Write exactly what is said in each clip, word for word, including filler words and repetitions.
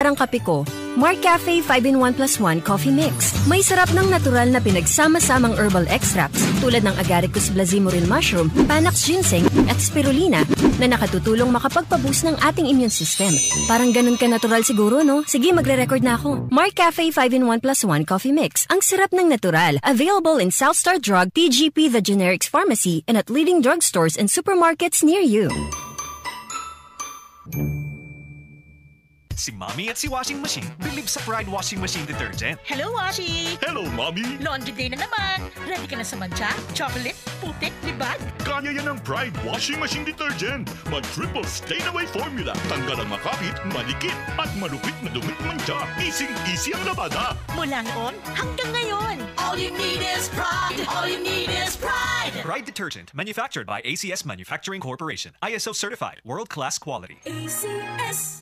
Ang kape ko, Mark Cafe five-in-one plus one Coffee Mix. May sarap ng natural na pinagsama-samang herbal extracts tulad ng Agaricus blazimuril mushroom, Panax ginseng, at spirulina na nakatutulong makapagpa-boost ng ating immune system. Parang ganun ka natural siguro, no? Sige, magre-record na ako. Mark Cafe five-in-one plus one Coffee Mix. Ang sarap ng natural. Available in South Star Drug, T G P, The Generics Pharmacy, and at leading drugstores and supermarkets near you. Si Mommy at si Washing Machine bilib sa Pride Washing Machine Detergent. Hello, Washi! Hello, Mommy! Laundry day na naman! Ready ka na sa mantsa, chocolate, putik, libag? Kaya yan ng Pride Washing Machine Detergent. May triple stain away formula. Tanggal ang makapit, malikit, at malupit na dumit mantsa. Easy-easy ang labada. Mula noon hanggang ngayon. All you need is pride. All you need is pride. Pride Detergent, manufactured by A C S Manufacturing Corporation. I S O certified, world-class quality. A C S.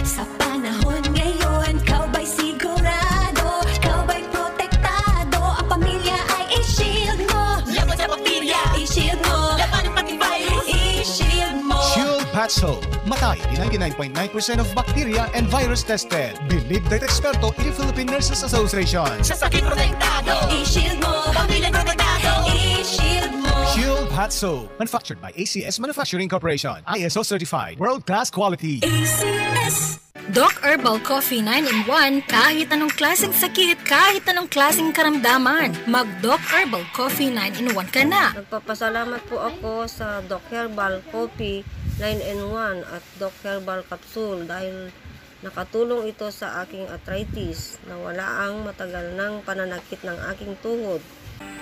Sa panahon ngayon, ikaw ba'y sigurado? Ikaw ba'y protektado? Ang pamilya ay i-shield mo. Laban sa bakterya. I-shield mo. Laban pati virus. I-shield mo. Shield Patch Soap. Matay ti ninety-nine point nine percent of bacteria and virus tested. Bilib dagiti eksperto iti Philippine Nurses Association. Sa sakit protektado. I-shield mo. Pamilya protektado. I-shield mo. Shield Patch Soap. Manufactured by A C S Manufacturing Corporation. I S O certified. World-class quality. A C S. Doc Herbal Coffee nine in one, kahit anong klaseng sakit, kahit anong klaseng karamdaman, mag Doc Herbal Coffee nine in one ka na. Nagpapasalamat po ako sa Doc Herbal Coffee nine in one at Doc Herbal Capsule dahil nakatulong ito sa aking arthritis. Nawala ang matagal nang pananakit ng aking tuhod.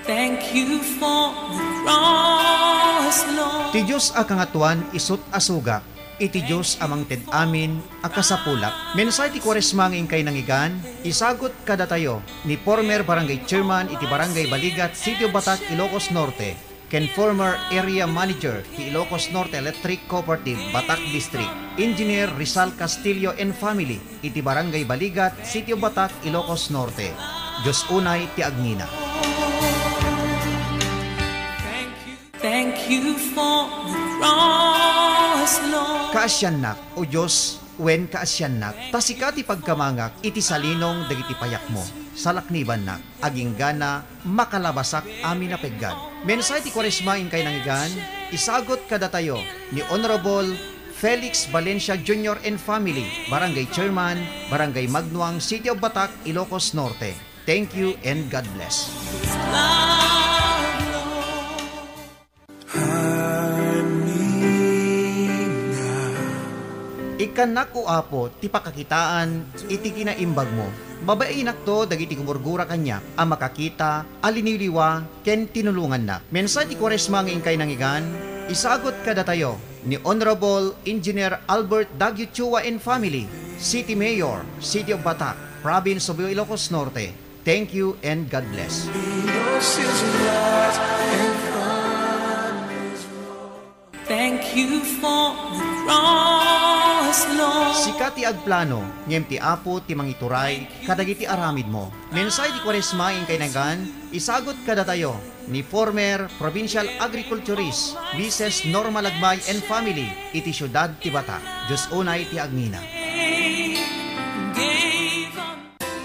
Thank you for the cross, Lord. Ti Dios a Kangatoan isut' a sugak, iti Dios a mangted amin a kasapulak. Mensahe ti Kuaresma nga inkay nangigan, isagut kadatayo ni former barangay chairman iti Barangay Baligat, City of Batac, Ilocos Norte, ken former area manager ti Ilocos Norte Electric Cooperative, Batac District, Engineer Rizal Castillo and family, iti Barangay Baligat, City of Batac, Ilocos Norte. Dios unay ti agngina. Thank you for the cross, Lord. Kaasiannak, O Dios, wen kaasiannak, ta sika ti pagkamangak iti salinong dagiti payakmo. Salaknibannak, aginggana, makalabasak amin a peggad. Mensahe ti Kuaresma inkay nangigan, isagut kadatayo ni Honorable Felix Valencia Junior and family, Barangay Chairman, Barangay Magnuang, City of Batac, Ilocos Norte. Thank you and God bless. Ikkannak, O Apo, ti pakakitaan iti kinaimbagmo. Babainakto dagiti gumurgura kaniak a makakita a liniwliwa ken tinulongannak. Mensahe ti Kuaresma nga inkay nangigan, isagut kadatayo ni Honorable Engineer Albert Daguio Chua and family, City Mayor, City of Batac, Province of Ilocos Norte. Thank you and God bless. Thank you for the cross, Lord. Sika ti agplano, ngem ti Apo ti mangituray kadagiti aramidmo. Mensahe ti Kuaresma inkay nangigan, isagut kadatayo ni former provincial agriculturist, Missus Norma Lagmay and family, iti siudad ti Batac. Dios unay ti agngina.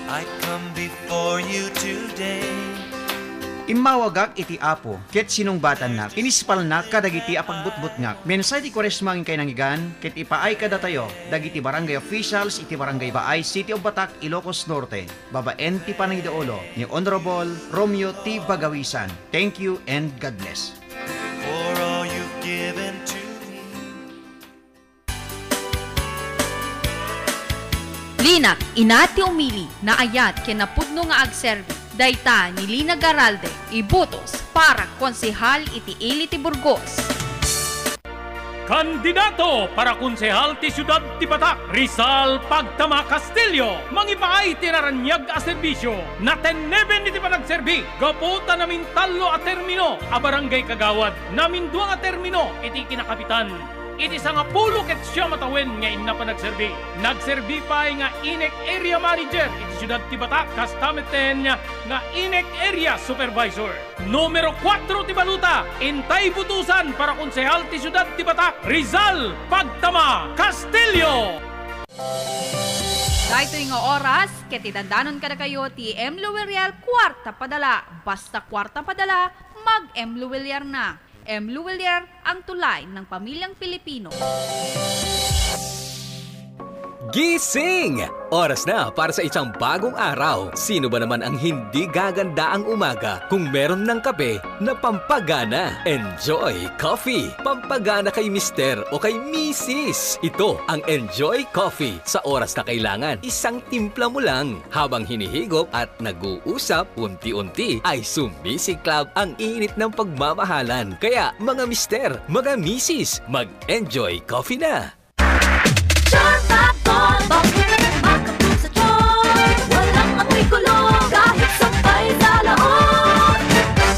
I come before you today. Immawagak iti Apo, ket sinungbatannak, inispalnak kadagiti a pagbutbutngak. Mensahe ti Kuaresma nga inkay nangigan, ket ipaay kadatayo, dagiti barangay officials iti Barangay Baay, City of Batac, Ilocos Norte, babaen ti panangidaulo ni Honorable Romeo T. Bagawisan. Thank you and God bless. For all you've given to me. Linak, ina ti umili, naayat ken napudno nga agserbi. Dayta ni Lina Garalde, ibutos para konsehal iti ili ti Burgos. Kandidato para konsehal ti siudad ti Batac, Rizal Pagtama Castillo, mangipaay ti naraniag a serbisio. Natenneben iti panagserbi gapu ta namintallo a termino a barangay kagawad, namindua nga termino iti kinakapitan. Iti sangapulo ket siam a tawen nga inna panagserbi, nagserbi pay nga INEC Area Manager iti siudad ti Batac, kasta metten nga INEC Area Supervisor. Numero kuatro ti balota, intay butosan para konsehal ti siudad ti Batac, Rizal Pagtama Castillo. Daytoy nga oras, ket idandanon kadakayo ti M. Luwiriel Kwarta Padala. Basta kwarta padala, mag-M. Luwiriel na. M. Luwiriel, ang tulay ng pamilyang Pilipino. Gising! Oras na para sa isang bagong araw. Sino ba naman ang hindi gaganda ang umaga kung meron ng kape na pampagana? Enjoy Coffee. Pampagana kay mister o kay misis. Ito ang Enjoy Coffee. Sa oras na kailangan, isang timpla mo lang. Habang hinihigop at nag-uusap, unti-unti ay sumisiklab ang init ng pagmamahalan. Kaya, mga mister, mga misis, mag-Enjoy Coffee na! Charm Fab Gold, bakit makapul sa charm? Walang amoy kulog, kahit sabay sa loob.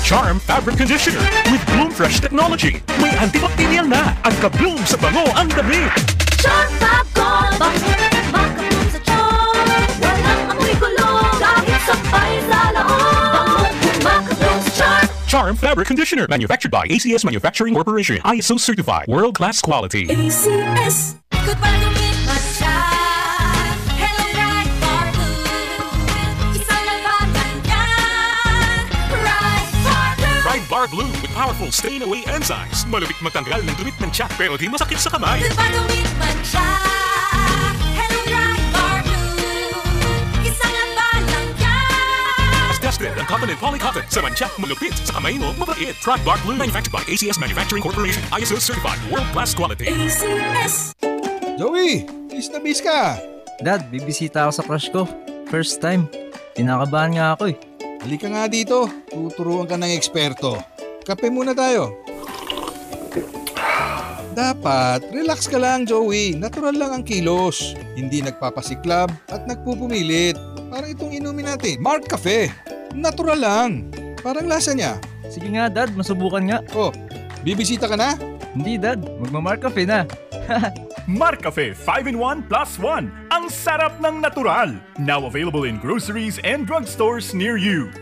Charm Fabric Conditioner with Bloom Fresh Technology. May antibacterial na at ka-bloom sa bango ang damit. Charm Fab Gold, bakit makapul sa charm? Walang amoy kulog, kahit sabay sa loob. Bangong makapul sa charm. Charm Fabric Conditioner, manufactured by A C S Manufacturing Corporation, I S O certified, world-class quality. A C S. Goodbye to Meat Matcha. Hello, Pride Bar Blue. Isang labanan yan. Pride Bar Blue. Pride Bar Blue with powerful stain away enzymes. Malupit matanggal ng dumi at mantsa, pero di masakit sa kamay. Goodbye to Meat Matcha. Hello, Pride Bar Blue. Isang labanan yan. Mas tested ang cotton and poly cotton. Sa mantsa, malupit. Sa kamay mo, mabait. Pride Bar Blue. Manufactured by A C S Manufacturing Corporation. I S O certified. World class quality. A C S. Joey, bis na bis ka. Dad, bibisita ako sa crush ko. First time. Kinakabahan nga ako eh. Halika nga dito. Tuturuan ka ng eksperto. Kape muna tayo. Dapat, relax ka lang, Joey. Natural lang ang kilos. Hindi nagpapasiklab at nagpupumilit. Parang itong inumin natin, Mark Cafe. Natural lang. Parang lasa niya. Sige nga, Dad. Masubukan nga. Oh, bibisita ka na? Hindi, Dad. Magma-Mark Cafe na. Mark Cafe five in one plus one. Ang sarap ng natural. Now available in groceries and drugstores near you.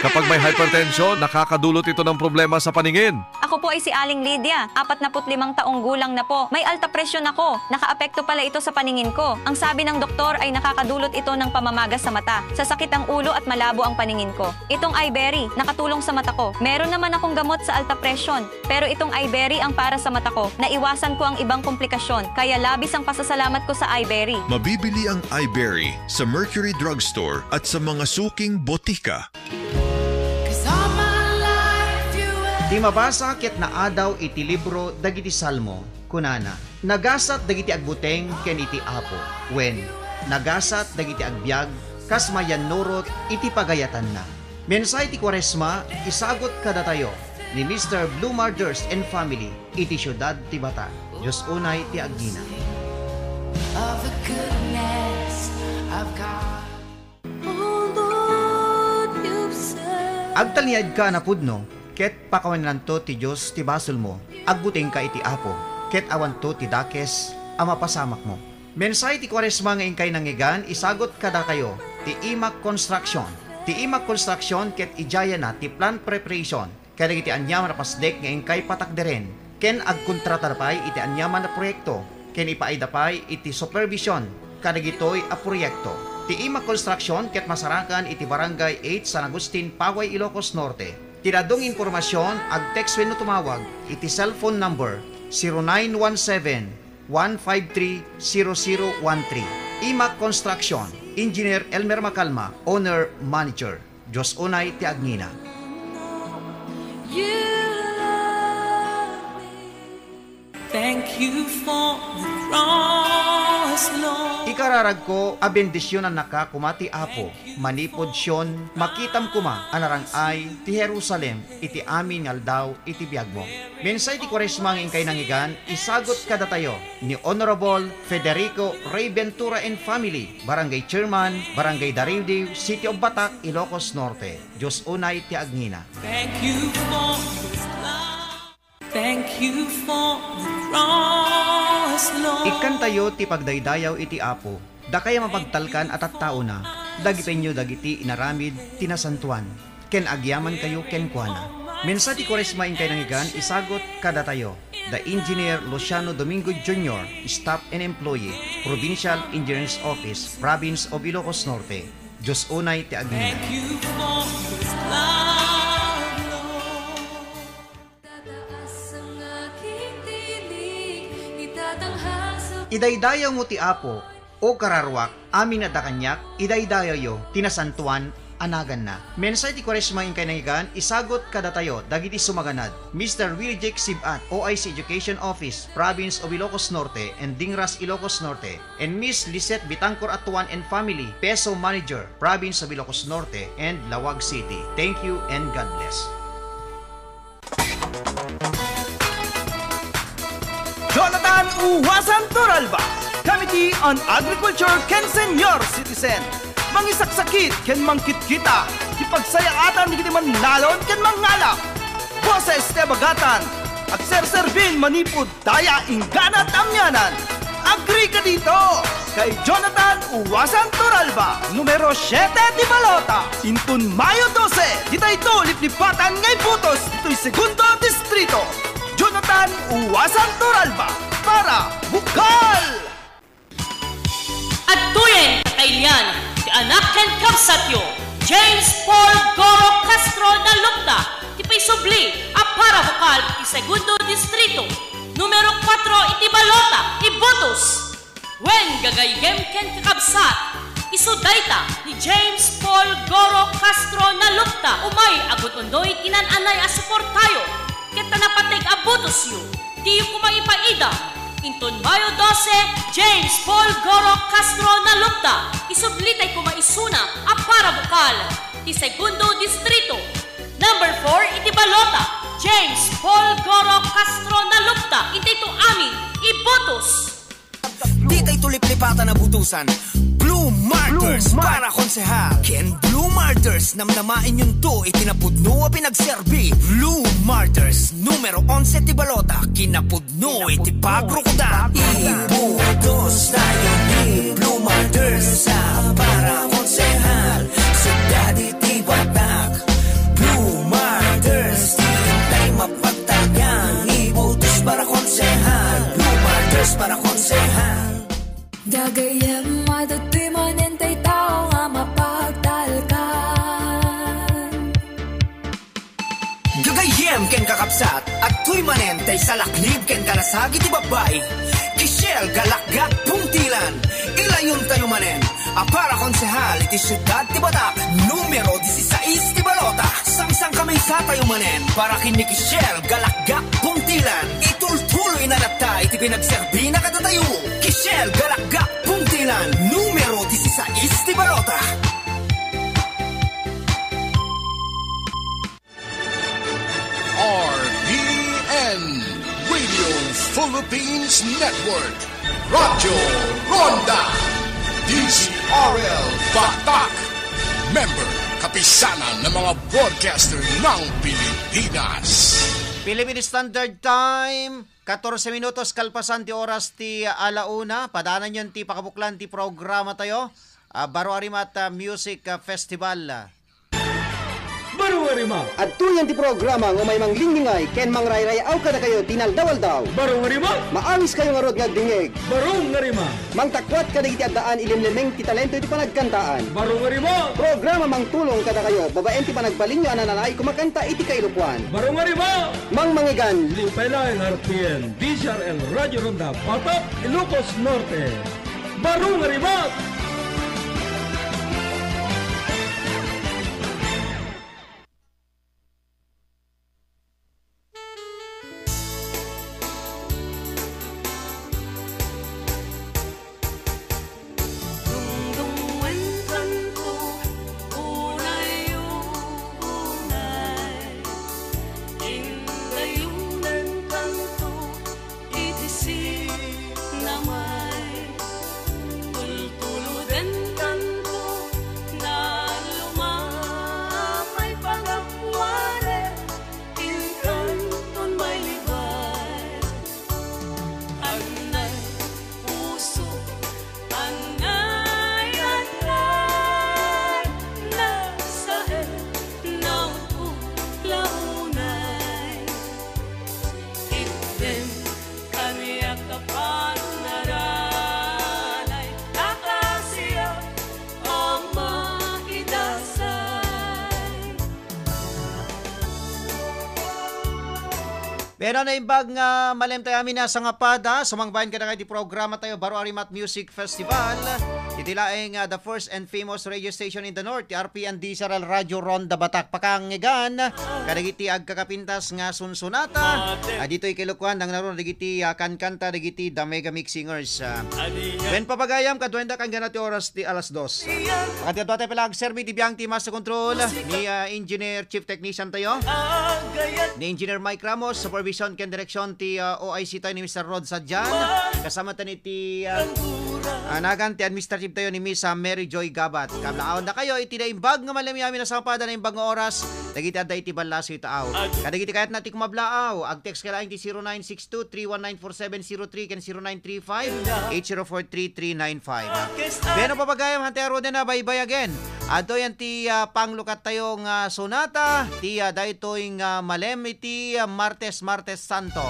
Kapag may hypertension, nakakadulot ito ng problema sa paningin. Ako po ay si Aling Lydia, apatnapu't limang taong gulang na po. May alta presyon ako. Nakaapekto pala ito sa paningin ko. Ang sabi ng doktor ay nakakadulot ito ng pamamaga sa mata, sasakit ang ulo at malabo ang paningin ko. Itong Iberry, nakatulong sa mata ko. Meron naman akong gamot sa alta presyon, pero itong Iberry ang para sa mata ko. Naiwasan ko ang ibang komplikasyon, kaya labis ang pasasalamat ko sa Iberry. Mabibili ang Iberry sa Mercury Drugstore at sa mga suking botika. Ti mabasa ket naadaw iti libro dagiti Salmo, kunana, "Nagasat dagiti agbuteng ken iti Apo," wen, "Nagasat dagiti agbiag kas mayannurot iti pagayatanna." Mensahe ti Kuaresma, isagut kadatayo ni Mister Blue Murders and Family iti siudad ti Bata. Dios unay ti agngina. Of the goodness of God. Agtalinaedka a napudno, ket pakawanenanto ti Dios ti basolmo. Agbutengka iti Apo, ket awanto ti dakes a mapasamakmo. Mensahe ti Kuaresma nga inkay nangngegan, isagut kadakayo ti Imac Construction. Ti Imac Construction ket idiayna ti plant preparation kadagiti aniaman a pasdek nga inkay patakderen ken agkontratada pay iti aniaman a proyekto ken ipaayda pay iti supervision kadagitoy a proyekto. Ti Imac Construction ket masarakan iti Barangay eight San Agustin, Paway, Ilocos Norte. Ti dadduma nga impormasion, ag-text wenno tumawag iti cellphone number zero nine one seven, one five three, zero zero one three. Imac Construction, Engineer Elmer Macalma, Owner Manager. Dios unay ti agngina. Thank you for the cross, Lord. Ikararagko a bendisionannaka koma ti Apo. Manipud Sion, makitam koma a narang-ay ti Jerusalem iti amin nga aldaw iti biagmo. Mensahe ti Kuaresma nga inkay nangngegan, isagut kadatayo ni Honorable Federico Rey Ventura and family, Barangay Chairman, Barangay Daridiw, City of Batac, Ilocos Norte. Dios unay ti agngina. Thank you for this love. Thank you for the cross, Lord. Ikkantayo ti pagdaydayaw iti Apo, dakay a mapagtalkan a tattaona, dagipinyo dagiti inaramid ti nasantoan, ken agyamankayo kenkuana. Mensahe ti Kuaresma ken Kainangigan, isagut kadatayo da Engineer Luciano Domingo Junior, Staff and Employee, Provincial Engineers Office, Province of Ilocos Norte. Dios unay ti agingga. Thank you for this love, Lord. Idaydayawmo ti Apo, O kararuak, amin a da kaniak, idaydayawyo ti nasantoan a naganna. Mensahe ti Kuaresma ken Kainangigan, isagut kadatayo dagiti sumaganad: Mister Willie Jake Sibat, O I C Education Office, Province of Ilocos Norte and Dingras, Ilocos Norte, and Miss Lisette Bitancor Atuan and family, PESO Manager, Province of Ilocos Norte and Laoag City. Thank you and God bless. Jonathan Uwasan Toralba, Committee on Agriculture ken Senior Citizen. Mangisaksakit ken mangkitkita ti pagsayaatan dagiti mannalon ken mangngalap. Boses ti Abagatan, agserserbin manipud daya inggana ti amianan. Agrika dito! Kay Jonathan Uwasan Toralba, numero siete ti balota. Inton Mayo dose, ditayto liplipatan nga ibutos ditoy Segundo Distrito. Jonathan Uwasan Toralba, para Bukal! Adtoyen ti kailian ti anak ken kabsatyo, James Paul Goro Castro Nalupta, ti paisubli a para bukal iti Segundo Distrito, numero kuatro iti balota, ibutos. Wen gagayyem ken kakabsat, isu dayta ni James Paul Goro Castro Nalupta. Umay agun-unoy ti naan-anay a suportayo ket ta napateg a butosyo, diyo koma ipaida. Inton Mayo dose, James Paul Goro Castro Nalupta, isublitay koma isuna a para bukal ti Segundo Distrito. Number four iti balota, James Paul Goro Castro Nalupta, intay to amin ibutos. Ditay to liplipatan a butosan. Blue Martyrs para konsehal. Ken Blue Martyrs, namnamaenyonto iti napudno a pinagserbi. Blue Martyrs, numero onse ti balota, kinapudno iti pagrukodan. Ibutos tayo ni Blue Martyrs a para konsehal. Siudad iti Batak. Blue Martyrs, di intay mapagtalkan. Ibutos para konsehal. Blue Martyrs para konsehal. Gagayyem, adtoy manen tay tao nga mapagtalkan. Gagayyem ken kakabsat, adtoy manen tay salaklib ken kalasag iti babbai. Kishel Galakgak Pungtilan. Ilayontayo manen a para konsehal iti siudad ti Batak, numero disisais ti balota. Sangsangkamisatayo manen para ken ni Kishel Galakgak Pungtilan. Itultuloyna latta iti pinagserbina kadatayo. Kishel Galakgak Pungtilan, numero disisais ti balota. R P N, Radio Philippines Network, Radyo Ronda, D Z R L Batak, member, Kapisanan ng mga Broadcaster ng Pilipinas. Philippine Standard Time, katorse minutos kalpasan ti oras ti ala una. Padanan yon ti pakabuklan ti programa tayo. Ah, Baro a Rimat, ah, Music, ah, Festival. Baro nga rima. Adtoyen ti programa nga umay manglinglingay ken mangrayray-aw kadakayo ti inaldaw-aldaw. Baro nga rima. Maawiskayo ngarud nga agdingngeg. Baro nga rima. Mangtakuat kadagiti addaan ilimlimeng ti talento iti panagkantaan. Baro nga rima. Programa mangtulong kadakayo babaen ti panagbalinyo a nananaay kumakanta iti kailokoan. Baro nga rima. Mangmangigan. Lipay laeng R P N, D Z R L Radyo Ronda, Batak, Ilocos Norte. Baro nga rima. Dungdungngenkanto, unay, unay, indayonenkanto iti sinamay. Tultulo Ken naimbag nga malem tayo amin a sangapada, sumangbayan kadagiti programa tayo, Baro a Rimat Music Festival. Iti laeng, ah, the first and famous radio station in the north, ti R P N D S R L Radio Ronda Batak. Pakangegan kadagiti agkakapintas nga sunsunata. Ah, ditoy Kilukuan, nangnaro dagiti, ah, kankanta dagiti The Mega Mix Singers. Ah, wen papagayam, kaduenda kanggana ti oras ti alas dos. Agkadua tayo pala agserbi ti biang ti Master Control ni, ah, Engineer Chief Technician tayo. Ni Engineer Mike Ramos, supervision ken direksyon ti, ah, O I C tayo ni Mister Rod Sadian. Kasama tayo ni ti, ah, anagan ti administrative tayo ni Miss, ah, Mary Joy Gabat. Kablaawan da kayo iti naimbag nga malem amin a sangapada, naimbag nga oras. Dagiti adda iti ballasi taaw. Kadagiti kayatna ti kumablaaw, ag-text ka laeng ti zero nine six two three one nine four seven zero three ken zero nine three five eight zero four three three nine five. Wen no papagayam, hantay a ruden a baybay again. Adtoy ti, ah, panglukat tayo nga sonata, ti, ah, daytoy nga malem iti, ah, Martes, Martes Santo.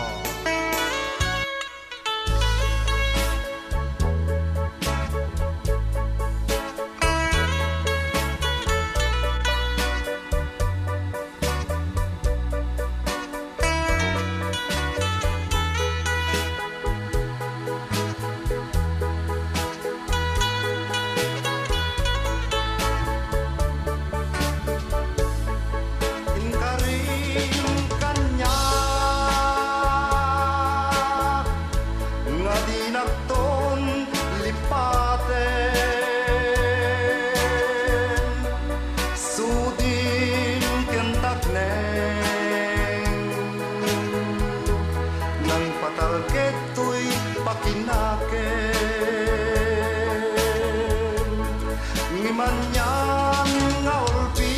Inkarim kaniak nga dinakton lipaten, sudin ken takneng, nangpatalged toy pakinakem. Ngem anian nga ulpit,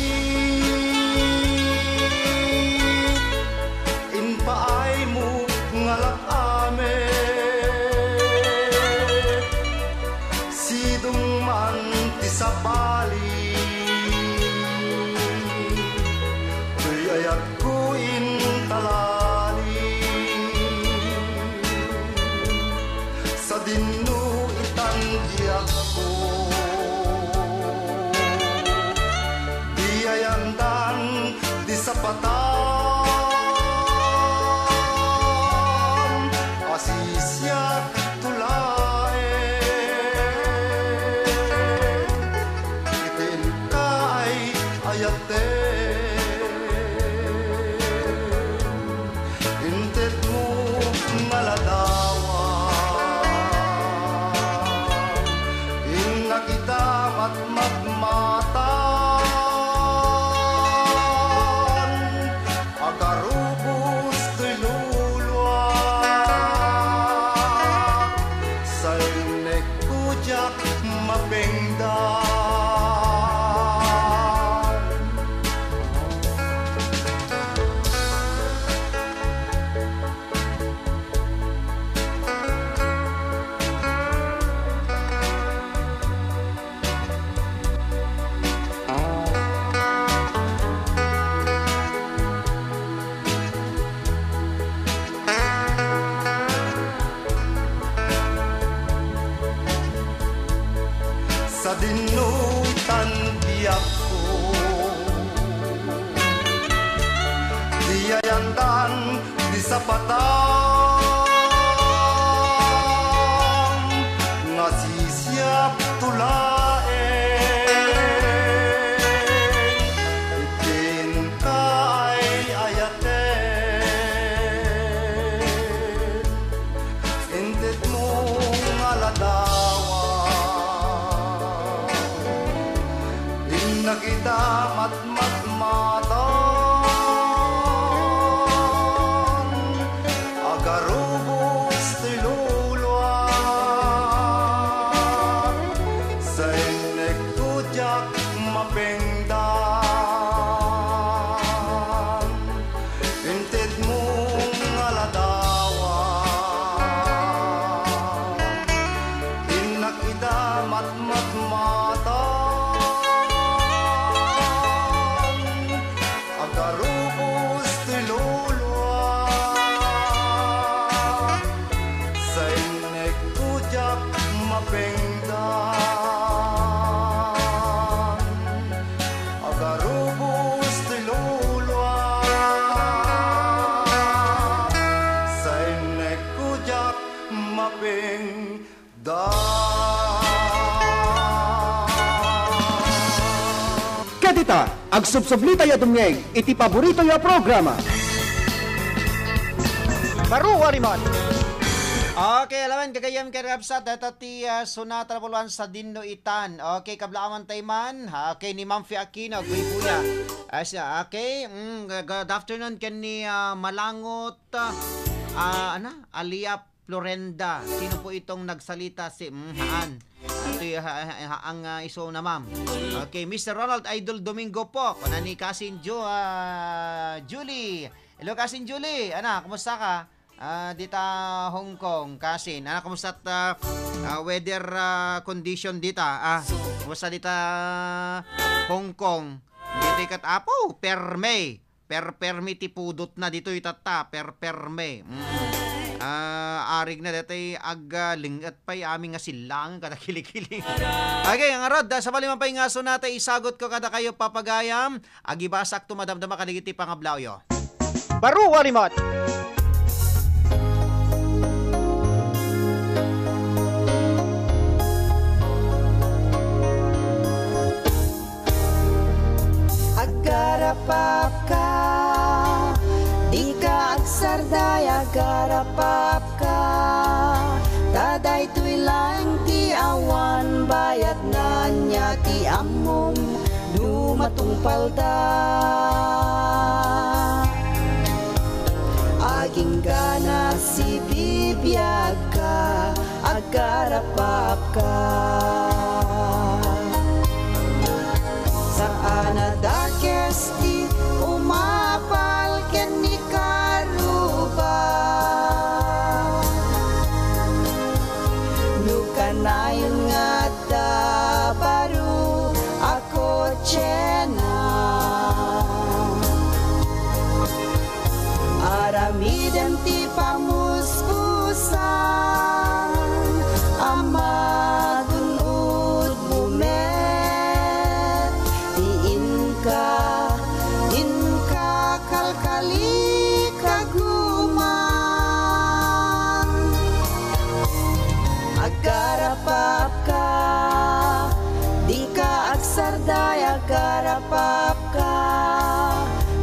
impaaymo nga lak-amek. Sidong man ti sabali, toy ayatko intalali. Sadinno itan diakko, di ayandan ti sapatan a sisiak to laeng. Iti inka ay ayaten, intedmo nga ladawan. Innak ita matmatmatan, akarubos toy luluak, sainnek ko diak mapengdan. Sadinno itan diakko, di ayandan ti sapatan nga sisiak to laeng. Iti inka ay ayaten, intedmo nga ladawan. Innak ita matmatmatan, akarubos toy luluak, sainnek to diak mapengdan. Intedmo nga ladawan, innak ita matmatmatan, akarubos toy luluak, sainnek to diak mapengdan. Akarubos toy luluak, Ita, agsubsublitayo a dumngeg iti paboritoyo a programa. Baro a rimat. Okay, alaen, gagayyem ken kakabsat, dayta ti, ah, Sonata Lapu-Luan Sadino Itan. Okay, kablaawan tayo man. Okay, ni Mamfi Aquino, agbuybuya. Ah, siya, okay, mm, g-, good afternoon ken ni, ah, Malangot, ah, ah, ana, Alia Florenda. Sino po itong nagsalita? Si, mm, haan. Ito yung ha-, ha-, ha-, ang, ah, iso na, ma'am. Okay, Mister Ronald Idol Domingo po. Kuna ni Kasin Jo-, ah, Julie. Hello, Kasin Julie. Ana, kumusta ka? Ah, dita Hong Kong, Kasin. Ana, kumusta ta, ah, weather, ah, condition dita? Ah, kumusta dita Hong Kong? Dito ikat apo, perme. Perpermi ti pudot na ditoy tatta, perpermi. Mm. Ah, arig na detoy ag, ah, linget pay amin nga sillangen kada kilikili. Okay, ang arod, ah, sabali man pay nga sonata, isagut ko kada kayo papagayam, agibasak to madamdama kadagiti pangablaoyo. Baro a rimat. Aggarapapka, dika agsardaya, aggarapapka. Ta daytoy laeng ti awan bayadna, ania ti ammom no matungpalda. Agingga na sibibiagka, aggarapapka. Saan a dakes ti umapal ken ni karuba. No kanayon nga adda baro a kotsena. Aramiden ti pamuspusan a magun-odmo met ti inka, inka kalkalikaguman. Aggarapapka, dika agsardaya, aggarapapka.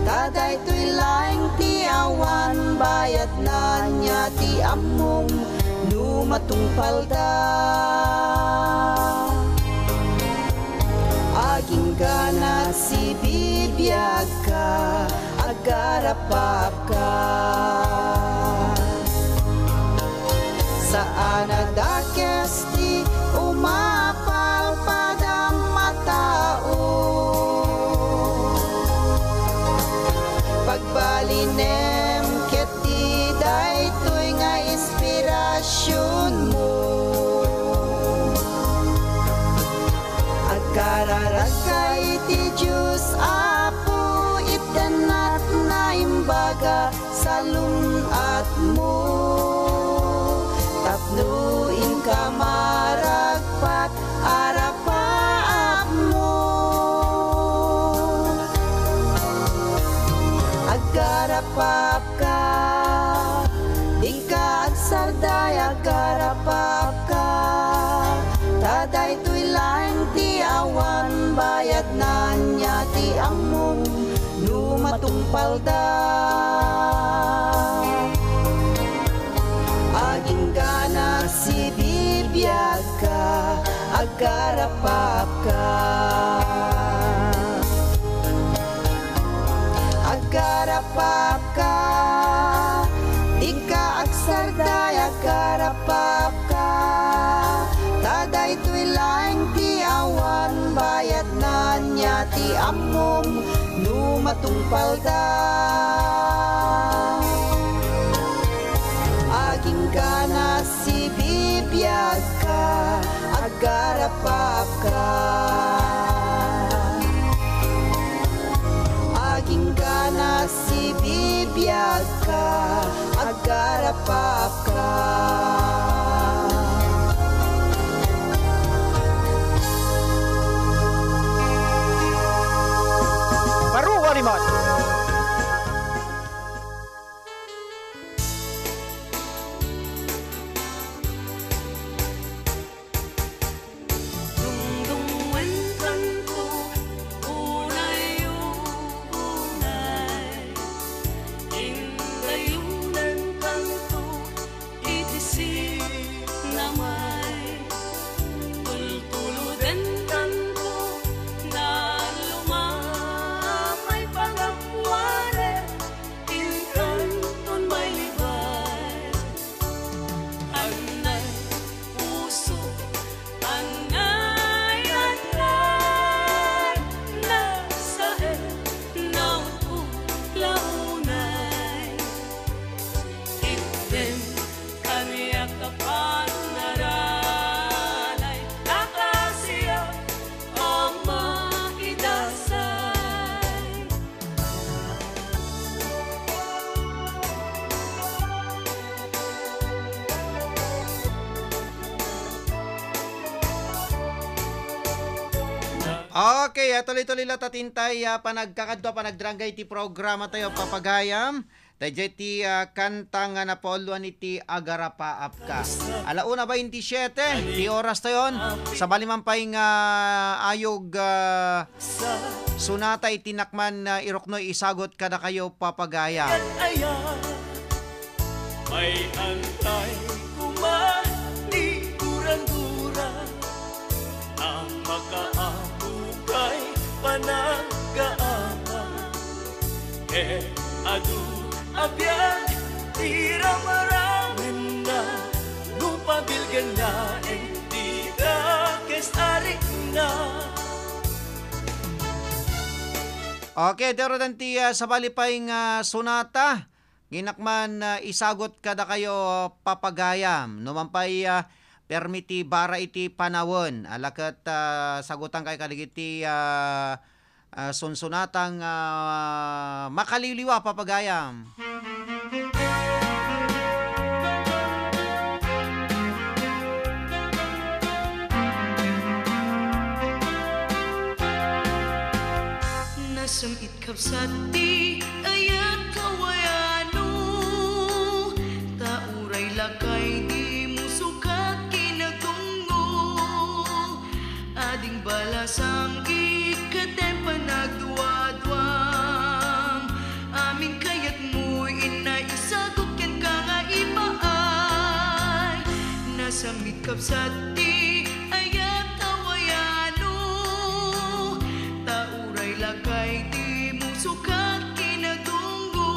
Ta daytoy laeng ti awan bayadna, ania ti ammom no matungpalda. Agingga na sibibiagka, aggarapapka. Saan a dakes ti umapal padam a tao. Pagbalinem ket ti daytoy nga inspirasionmo. Agkararagka iti Dios, Apo, itennatna imbaga salun-atmo. Tapno inka maragpat arapaapmo. Aggarapapka, dika agsardaya, aggarapapka. Ta daytoy laeng ti awan bayadna, ania ti ammom no matungpalda. Agingga na sibibiagka, aggarapapka. Aggarapapka, dika agsardaya, aggarapapka. Ta daytoy laeng ti awan bayadna, ania ti ammom no matungpalda. Agingga na sibibiagka, aggarapapka. Agingga na sibibiagka, aggarapapka. Baro a rimat. Okay, ah, tuloy-tuloy la ta ti intay, ah, panagkakadua, panagdranggay ti programa tayo, Papagayam. Dayjay ti, ah, kanta nga napauluan iti Agarapaapka. Ala una bainti siete ti oras tayon. Sabali man pay nga ayog, ah, sonata iti nakman, ah, iruknoy isagut kadakayo, Papagayam. Ay antay koma ti gurangura a makaammo kay panaggaammo. Ket adu a biag ti ramaramanna, no pabilgan laeng ti dakes a rikna. Okay, dero danti, ah, sabali pay nga sonata. Nga nakman, ah, isagut kadakayo, Papagayam. No man pay, ah, permi ti bara iti panawen. Ala ket, ah, sagutan kay kadagiti, ah, ah, sunsonatang, ah, makaliwliwa, Papagayam. Nasam-it kabsat ti ayat kawayano, ta uray lakay dimo sukat kinadungo. Ading balasang ikkatem panagduaduam, amin kayatmo inna isagut kenka nga ipaay. Nasam-it kabsat ti ayat kawayano, ta uray lakay dimo sukat kinadungo.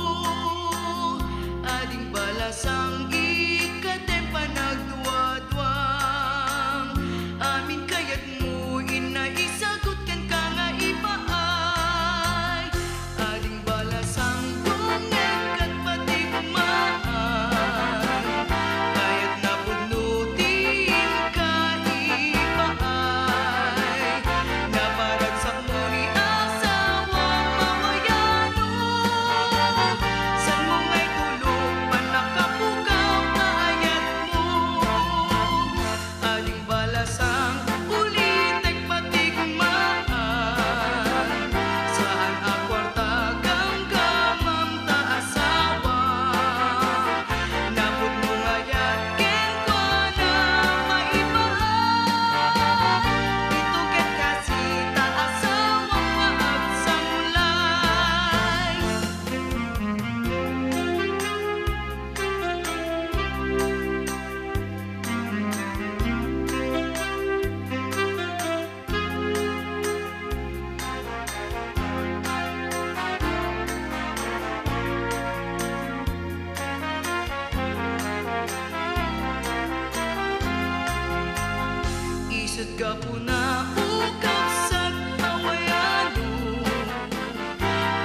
Ading balasang ikkatem panagduaduam, amin kayatmo inna isagut kenka nga ipaay. Ading balasang dungeg ket patigmaan, kayatna pudno ti inka ipaay. Naparagsakmo ni asawam a wayano, sanmo nga itulok pannakapukaw ta ayatmo. Ading balasang ulitek patigmaan, saan a kuarta gamgamam ta asawa. Napudno nga ayat kenkuana maipaay, dito ket kasi ta asawa nga agsanglay. Isut' gapuna, o kabsat a wayano,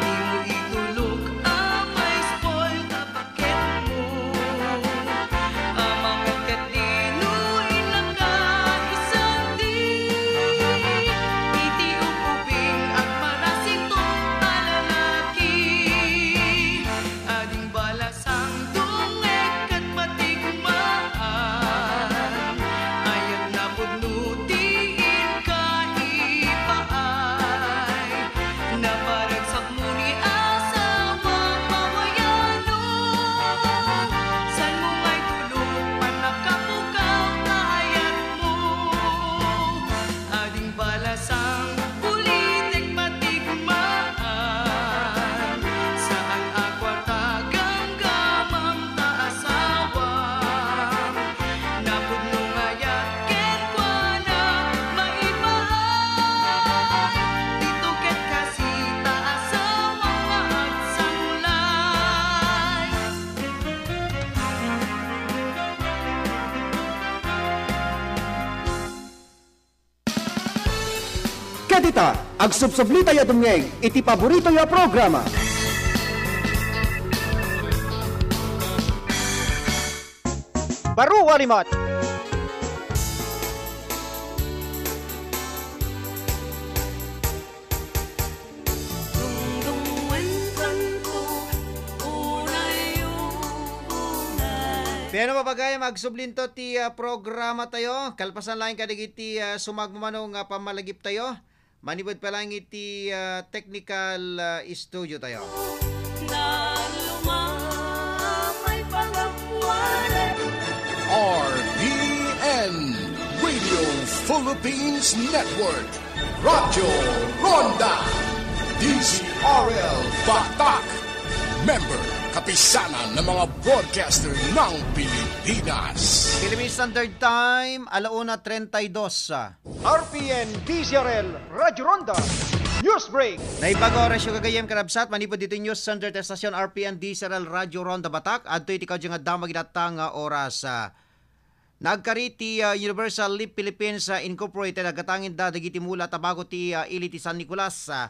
dimo itulok a ma-spoil ta paketmo. Amangan ket dino inaka isandi iti ukuping agparasito a lalaki. Ading balasang dungeg ket patigmaan, ayatna pudno ti inka ipaay. Naparagsakmo ni asawam a wayano, sanmo nga itulok pannakapukaw ta ayatmo. Ading balasang ulitek patigmaan, saan a kuarta gamgamam ta asawa. Napudno nga ayat kenkuana maipaay, dito ket kasi ta asawa nga agsanglay. Ket ita, agsubsublitayo a dumngeg iti paboritoyo a programa. Baro a rimat. Piano, Papagayam, agsublinto ti, ah, programa tayo. Kalpasan laeng kadagiti, ah, sumagmamano nga pammalagip tayo. Manipud pa lang iti, ah, technical, ah, studio tayo. Naluma may pangapuanan. R P N Radio Philippines Network, Radyo Ronda, D Z R L Batak, member, Kapisanan ng mga Broadcaster ng Pilipinas. Philippine Standard Time, alauna treinta y dos. R P N D Z R L Radyo Ronda News Break. Naimbag nga orasyo gagayyem, kakabsat, manipud ditoy News Center ti estasyon R P N D Z R L Radyo Ronda Batak. Adtoy ti kaudyo nga damag iti dayta nga oras. Ah, nagkari ti, ah, Universal Leaf Philippines, ah, Incorporated, agatangenda dagiti mula tabako ti, ah, ili ti San Nicolas. Ah,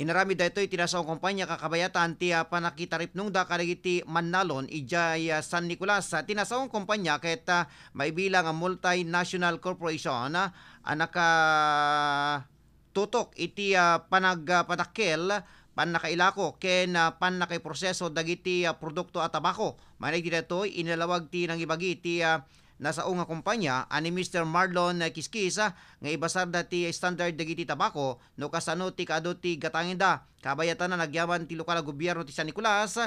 inaramid daytoy ti nasaong kompanya kakabayatan ti, ah, panakitaripnongda kadagiti mannalon idiay, ah, San Nicolas. Ah, ti nasaong kompanya ket, ah, maibilang a multinational corporation, ah, a nakatutok iti, ah, panag-, ah, padakkel, pannakailako ken, ah, pannakaiproseso dagiti, ah, produkto a tabako. Manipud daytoy, inilawag ti nangibagi ti, ah, nasaong nga kompanya a ni Mister Marlon Kiskis, ah, nga ibasarda ti standard dagiti tabako no kasano ti kaadu ti gatangenda. Kabayatan a nagyaman ti lokal a gobierno ti San Nicolas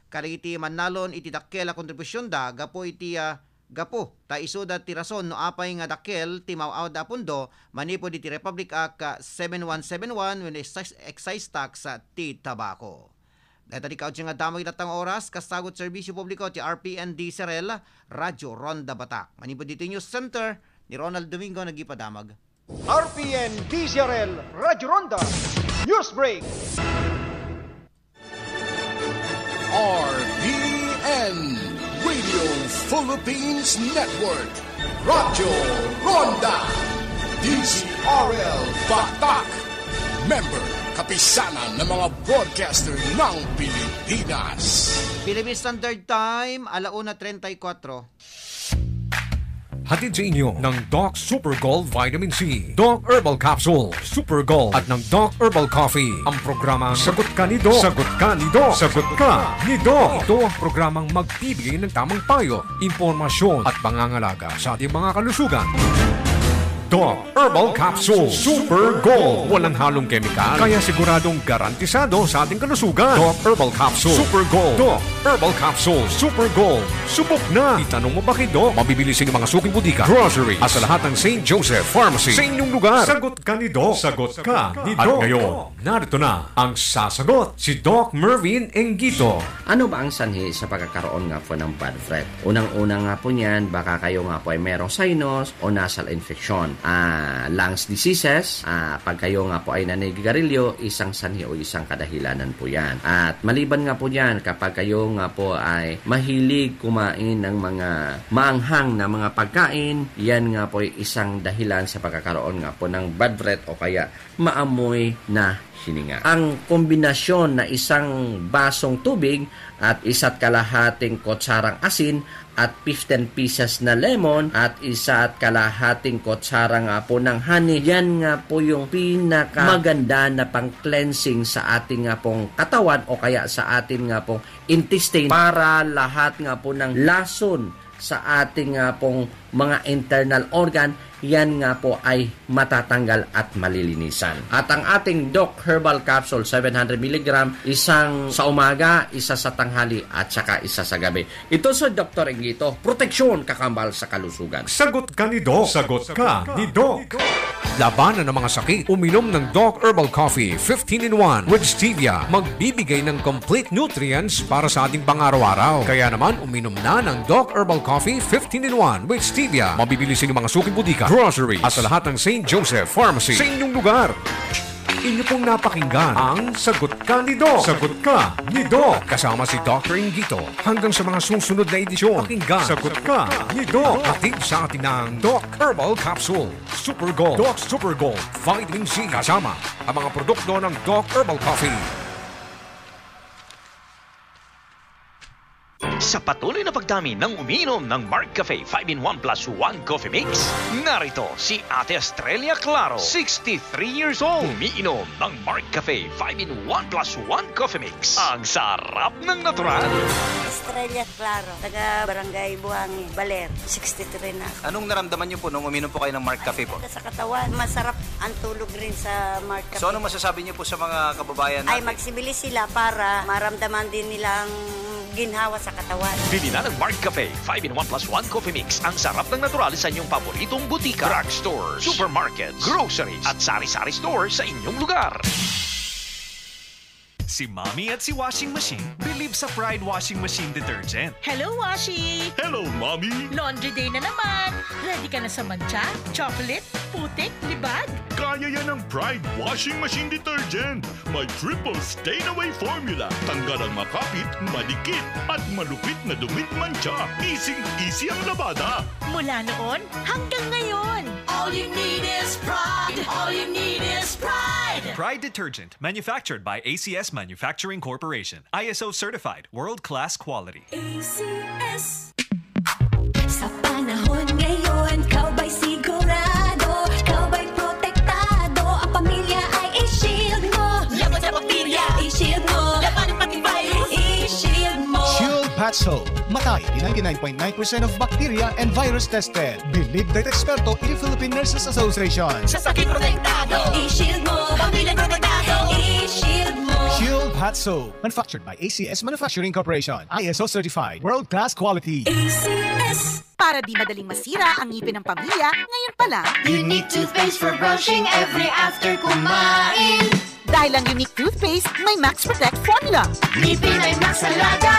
kadagiti mannalon iti dakkel a kontribusionda gapu iti, ah, gapu ta isuda ti rason no apay nga dakkel ti maw-awda a pondo manipud iti Republic Act, ah, seven one seven one wenno excise, excise tax, ah, ti tabako. Dayta ti kaudyo nga damag iti dayta nga oras, kasagut serbisyo publiko ti R P N D Z R L, Radyo Ronda Batak. Manipud ditoy News Center, ni Ronald Domingo nagipadamag. R P N D Z R L Radyo Ronda News Break. R P N Radio Philippines Network, Radyo Ronda, D Z R L Batak, member, Kapisanan ng mga Broadcaster ng Pilipinas. Philippine Standard Time, alauna treinta y cuatro. Hatid sa inyo ng Doc Super Gold Vitamin C, Doc Herbal Capsule, Super Gold, at ng Doc Herbal Coffee, ang programang Sagot Ka ni Doc. Sagot Ka ni Doc. Sagot Ka ni Doc. Ito ang programang magbibigay ng tamang payo, impormasyon, at pangangalaga sa ating mga kalusugan. Doc Herbal Capsule Super Gold. Walang halong kemikal, kaya siguradong garantisado sa ating kalusugan. Doc Herbal Capsule Super Gold. Doc Herbal Capsule Super Gold. Subok na! Itanong mo ba kay Doc? Mabibili sa inyong mga suking bodega, grocery, at sa lahat ng Saint Joseph Pharmacy sa inyong lugar. Sagot Ka ni Doc. Sagot Ka ni Doc. At ngayon, narito na ang sasagot, si Doc Mervin Engguito. Ano ba ang sanhi sa pagkakaroon nga po ng bad breath? Unang-una nga po niyan, baka kayo nga po ay merong sinus o nasal infection, ah, lungs diseases, ah, pag kayo nga po ay naninigarilyo, isang sanhi o isang kadahilanan po yan. At maliban nga po dyan, kapag kayo nga po ay mahilig kumain ng mga maanghang na mga pagkain, yan nga po ay isang dahilan sa pagkakaroon nga po ng bad breath o kaya maamoy na hininga. Ang kombinasyon na isang basong tubig at isa't kalahating kutsarang asin at fifteen pieces na lemon at isa't kalahating kutsara nga po ng honey, yan nga po yung pinakamaganda na pang-cleansing sa ating nga pong katawan o kaya sa ating nga pong intestine para lahat nga po ng lason sa ating nga pong mga internal organ, yan nga po ay matatanggal at malilinisan. At ang ating Doc Herbal Capsule, seven hundred milligram, isang sa umaga, isa sa tanghali, at saka isa sa gabi. Ito sa Doktor Engguito, proteksyon kakambal sa kalusugan. Sagot Ka ni Doc. Sagot Ka ni Doc. Labanan ang mga sakit. Uminom ng Doc Herbal Coffee fifteen in one with Stevia. Magbibigay ng complete nutrients para sa ating pang-araw-araw. Kaya naman, uminom na ng Doc Herbal Coffee fifteen in one with Stevia. Mabibili sa inyong mga suking bodega, grocery, at sa lahat ng Saint Joseph Pharmacy sa inyong lugar. Inyo pong napakinggan ang Sagot Ka ni Doc. Sagot Ka ni Doc. Kasama si Doktor Ingito. Hanggang sa mga susunod na edisyon, pakinggan Sagot Ka ni Doc. Hatid sa atin ng Doc Herbal Capsule Super Gold. Doc Super Gold Vitamin C. Kasama ang mga produkto ng Doc Herbal Coffee. Sa patuloy na pagdami ng umiinom ng Mark Cafe five-in-one plus one Coffee Mix, narito si Ate Estrella Claro, sixty-three years old. Umiinom ng Mark Cafe five-in-one plus one Coffee Mix. Ang sarap ng natural. Estrella Claro, taga Barangay Buhangin, Baler, sixty-three na ako. Anong naramdaman niyo po nung uminom po kayo ng Mark Cafe po? Sa katawan, masarap ang tulog rin sa Mark Cafe. So, ano masasabi niyo po sa mga kababayan natin? Ay, magsibili sila para maramdaman din nila ang ginhawa sa katawan. Bili na ng Mark Cafe five-in-one plus one Coffee Mix. Ang sarap ng natural sa inyong paboritong butika, drugstores, supermarkets, groceries, at sari-sari store sa inyong lugar. Si Mommy at si Washing Machine believe sa Pride Washing Machine Detergent. Hello, Washi! Hello, Mommy! Laundry day na naman! Ready ka na sa mantsa, chocolate, putik, libag? Kaya yan ng Pride Washing Machine Detergent. May triple stain away formula. Tanggal ang makapit, madikit, at malupit na dumit mantsa. Easy-easy ang labada. Mula noon hanggang ngayon. All you need is Pride. All you need is Pride. Pride Detergent, manufactured by A C S Manufacturing Corporation. I S O certified, world-class quality. A C S. Sa panahon ngayon, ikaw ba'y sigurado? Ikaw ba'y protektado? Ang pamilya ay i-shield mo. Laban sa bakterya, i-shield mo. Labanan pati virus, i-shield mo. Shield Pass Hope. Matay di ninety-nine point nine percent of bacteria and virus tested. Believed by eksperto iti Philippine Nurses Association. Sa sakit protektado, i-shield mo. Pamilya protektado, i-shield mo. Shield Hot Soap. Manufactured by A C S Manufacturing Corporation. I S O certified. World class quality. A C S. Para di madaling masira ang ngipin ng pamilya, ngayon pa lang. Unique toothpaste for brushing every after kumain. Dahil ang Unique Toothpaste may Max Protect Formula. Ngipin ay Max Alaga,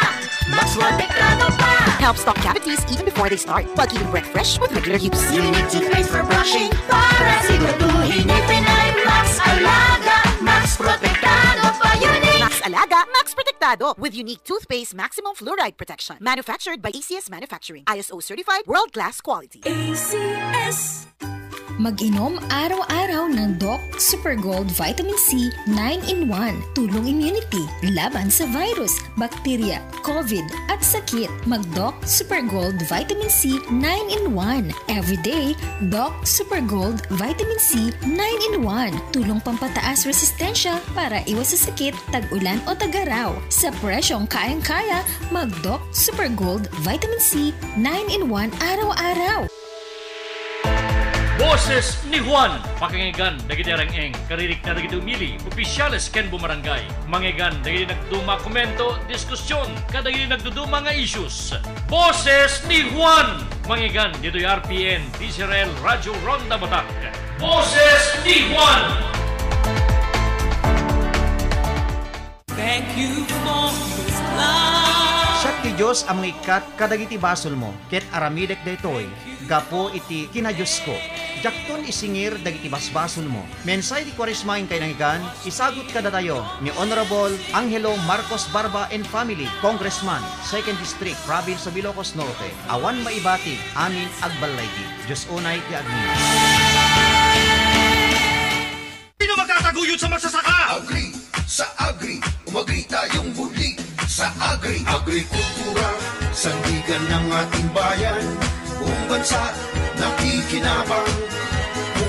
Max Protektado pa. Helps stop cavities even before they start, while keeping breath fresh with regular use. Unique Toothpaste for brushing para siguraduhin ngipin ay Max Alaga, Max Protektado pa. Unique. Max Alaga, Max Protektado with Unique Toothpaste Maximum Fluoride Protection. Manufactured by A C S Manufacturing. I S O certified, world-class quality. A C S. Mag-inom araw-araw ng Doc Super Gold Vitamin C nine in one. Tulong immunity laban sa virus, bakterya, COVID, at sakit. Mag-Doc Super Gold Vitamin C nine in one. Everyday, Doc Super Gold Vitamin C nine in one. Tulong pampataas resistensya para iwas sa sakit, tag-ulan o tag-araw. Sa presyong kayang-kaya, mag-Doc Super Gold Vitamin C nine in one araw-araw. Boses ni Juan, pakinggan dagiti areng-eng, karirikna dagiti umili, opisyales ken bumarangay. Mangeggan dagiti nagduma a komento, diskusyon, kadagiti nagduduma nga issues. Boses ni Juan! Mangeggan ditoy R P N, D Z R L, Radyo Ronda Batak. Boses ni Juan! Thank you for this life. Siak ti Dios a mangikkat kadagiti basolmo, ket aramidek daytoy gapu iti kinadiosko. Diakton isingir dagiti basbasolmo. Mensahe ti Kuaresma inkay nangigan, isagut kadatayo ni Honorable Angelo Marcos Barba and family, Congressman, Second District, Province of Ilocos Norte. Awan maibati, amin agballaygi. Dios unay ti agni. Sino magtataguyod sa magsasaka? Agri, sa Agri, umagri tayong muli sa Agri. Agrikultura, sandigan ng ating bayan. Buong bansa, nakikinabang.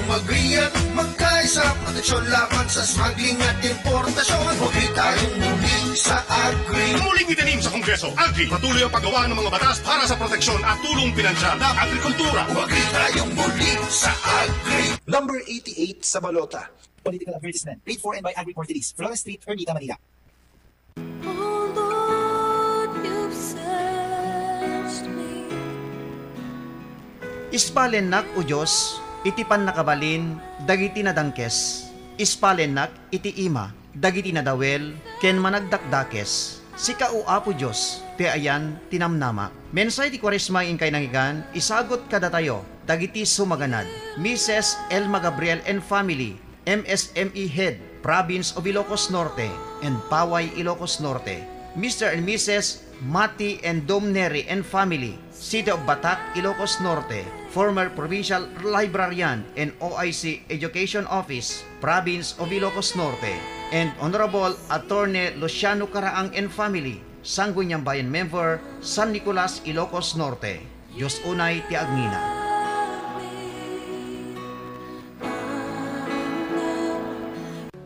Umagri at magkaisa, proteksyon laban sa smuggling at importasyon. Umagri tayong muli sa Agri. Muling itanim sa Kongreso, Agri, patuloy ang paggawa ng mga batas para sa proteksyon at tulong pinansyal ng agrikultura. Umagri tayong muli sa Agri. Number eighty-eight sa balota. Political advertisement. Paid for and by Agri Portuguese, Flores Street, Ermita, Manila. Oh Lord, you've searched me. Ispalennak, O Dios, iti pannakabalin dagiti nadangkes. Ispalennak iti ima dagiti nadawel ken managdakdakes. Sika, O Apo Dios, ti ayan ti namnama. Mensahe ti Kuaresma inkay nangigan, isagut kadatayo dagiti sumaganad. Missus Elma Gabriel and family, M S M E Head, Province of Ilocos Norte, and Paway, Ilocos Norte. Mister and Missus Mati and Dom Neri and family, City of Batac, Ilocos Norte, former Provincial Librarian and O I C Education Office, Province of Ilocos Norte, and Honorable Attorney Luciano Caraang and family, Sangguniang Bayan member, San Nicolas, Ilocos Norte. Dios unay ti agngina.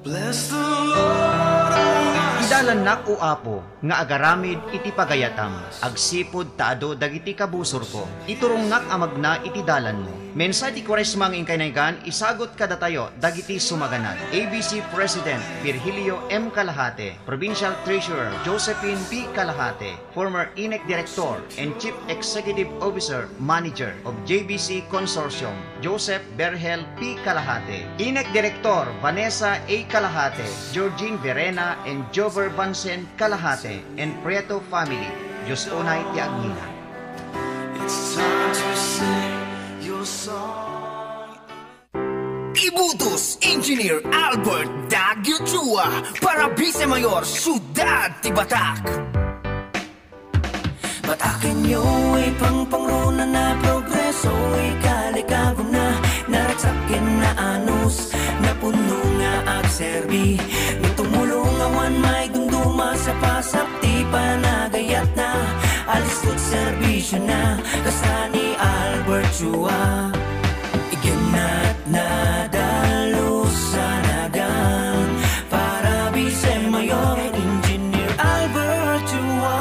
Bless the Lord, oh my Idalannak, O Apo, nga agaramid iti pagayatam, agsipud ta adu dagiti kabusorko. Iturongnak a magna iti dalanmo. Mensahe ti Kuaresma nga inkay nagan, isagut kadatayo dagiti sumaganad. A B C President Virgilio M. Kalahate, Provincial Treasurer Josephine P. Kalahate, former INEC Director and Chief Executive Officer Manager of J B C Consortium, Joseph Berhel P. Kalahate, INEC Director Vanessa A. Kalahate, Georgine Verena and Jover Vansen Kalahate, and Prieto family. Dios unay ti agngina. It's time to sing your song. Ibutos Engineer Albert Daguio Chua para Vice Mayor, Siudad ti Batac. Batakenyo, ipangpangruna na progreso, ikalikagum na, naragsak ken naanus, napuno nga agserbi, ni tumulong awan maidumduma sa pasak ti panagayat na, alistot serbisyo na, kasta ni Albert Chua. Igennat na dalus a nagan para Vice Mayor Engineer Albert Chua.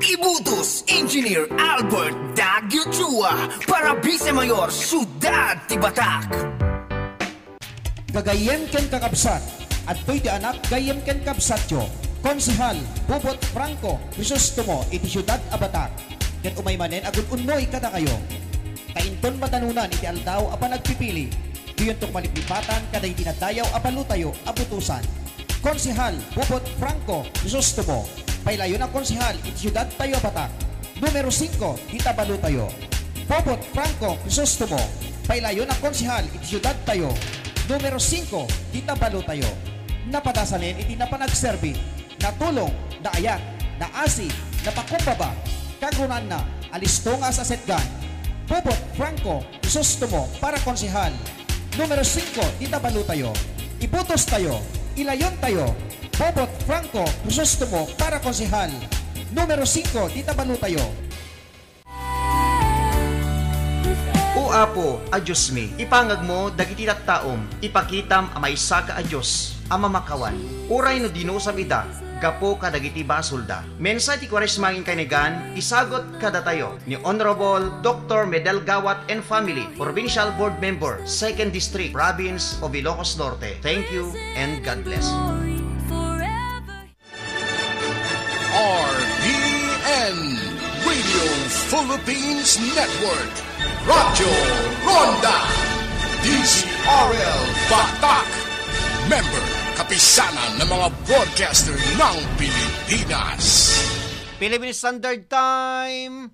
Ibutos Engineer Albert Daguio Chua para Vice Mayor, Siudad ti Batac. Gagayyem ken kakabsat, adtoy ti anak gayyem ken kabsatyo, Konsehal Bobot Franco Crisostomo iti siudad a Batac, ket umay manen agun-unnoy kadakayo. Ta inton madanunan iti aldaw a panagpipili, diyonto maliplipatan kadagiti nadayaw a balotayo a butosan. Konsehal Bobot Franco Crisostomo, pailayon a konsehal iti siudadtayo a Batac. Numero singko, dita balotayo. Bobot Franco Crisostomo, pailayon a konsehal iti siudadtayo. Numero singko, dita balotayo. Napadasanen iti napan agserbi, natulong, naayat, naasi, napakumbaba, kagrunanna, alisto nga asasetgan. Bobot Franco Crisostomo para konsehal. Numero singko, dita balotayo. Ibutostayo, ilayontayo. Bobot Franco Crisostomo para konsehal. Numero singko, dita balotayo. O Apo a Diosmi, ipangagmo dagiti tattaom, ipakitam a maysaka a Dios a mamakawan. Uray no dinusam ida, gapu kadagiti basolda. Mensahe ti Kuaresma nga inkay nagan, isagut kadatayo ni Honorable Doctor Medel Gawat and family, Provincial Board Member, Second District, Province of Ilocos Norte. Thank you and God bless. R P N, Radio Philippines Network, Radyo Ronda, D Z R L Batac, member, Kapisanan ng mga Broadcaster ng Pilipinas. Philippine Standard Time,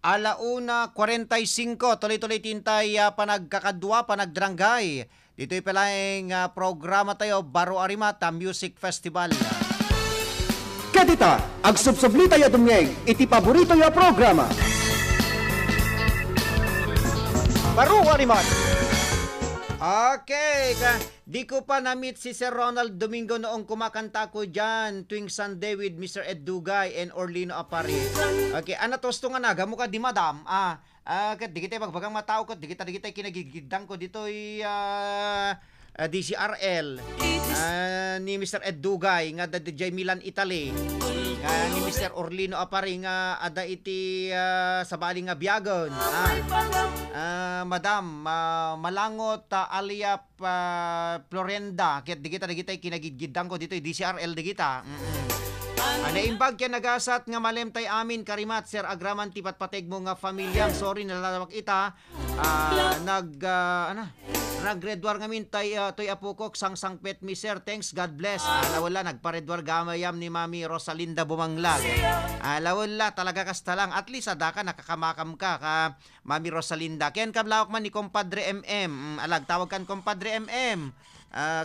ala una cuarenta y cinco. Tuloy-tuloy ti intay, ah, panagkakadua, panagdarangay. Ditoy pay laeng, ah, programa tayo, Baro a Rimat a Music Festival. Ket ita, agsubsubli tayo dumngeg iti paborito yo a programa. Baro a Rimat. Okay, ka, di ko pa na-meet si Sir Ronald Domingo noong kumakanta ako diyan tuwing Sunday with Mister Ed Dugay and Orlino Apari. Okay, ano to, gusto nga naga mo ka di madam? Ah, Ah, ket dagiti bagbagang matao, ket dagita, dagita kinagidgiddangko ditoy, ah, ah, D C R L, ah, ni Mister Ed Dugay nga adda diay Milan, Italy. Nga ni Mister Orlino Apari nga adda iti, ah, sabali nga biagen. Ah, ah, Madam, ah, Malangot, ah, alia pa Florenda, ket dagita, dagita kinagidgiddangko ditoy D C R L dagita. Mm-mm. Ah, naimbag ken nagasat nga malem tay amin, karimat, Sir, agraman ti patpategmo nga familiam. Sorry, nalawak ita. Ah, nag, ah, ano, nagredwar ngamin tay, ah, toy apokok, sangsangpet mi, Sir. Thanks, God bless. Ah, lawella, nagparedwar gamayam ni Mami Rosalinda Bumanglag. Ah, lawella, talaga kasta lang. At least, adaka, nakakamakam ka, ka Mami Rosalinda. Ken kablawak man ni Compadre M M. Mm, alag, tawag kan Compadre M M.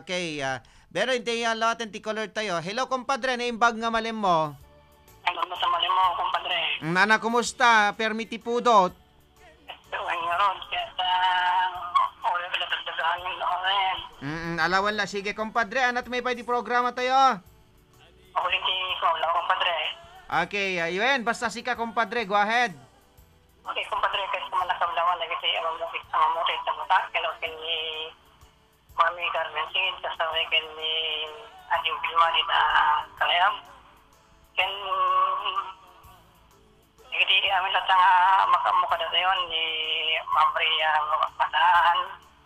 Okay, ah, pero intay, ah, lawaten ti caller tayo. Hello, Compadre, naimbag nga malem mo. Ay, kumusta malem mo, Compadre? Mm, nana, kumusta? Permi ti pudot. Ay, nga ron, kaya sa, wala pala tagdagaan yung ako ngayon. Mm, alawal la. Sige, Compadre, anat may pa di programa tayo? Ako rin si Paula, Okay, ah, Yuen, basta sika, kumpadre, go ahead. Okay, kumpadre, ket kuman nakablawan dagiti amamukit, amamukit ta buta, ken, ken ni Mami Carmen Cid, kastoy ken ni Ading Vilma dita Kalayab. Ken, dagiti amin latta nga makaammo kadatayon, ni Ma'am Rhea Mataan,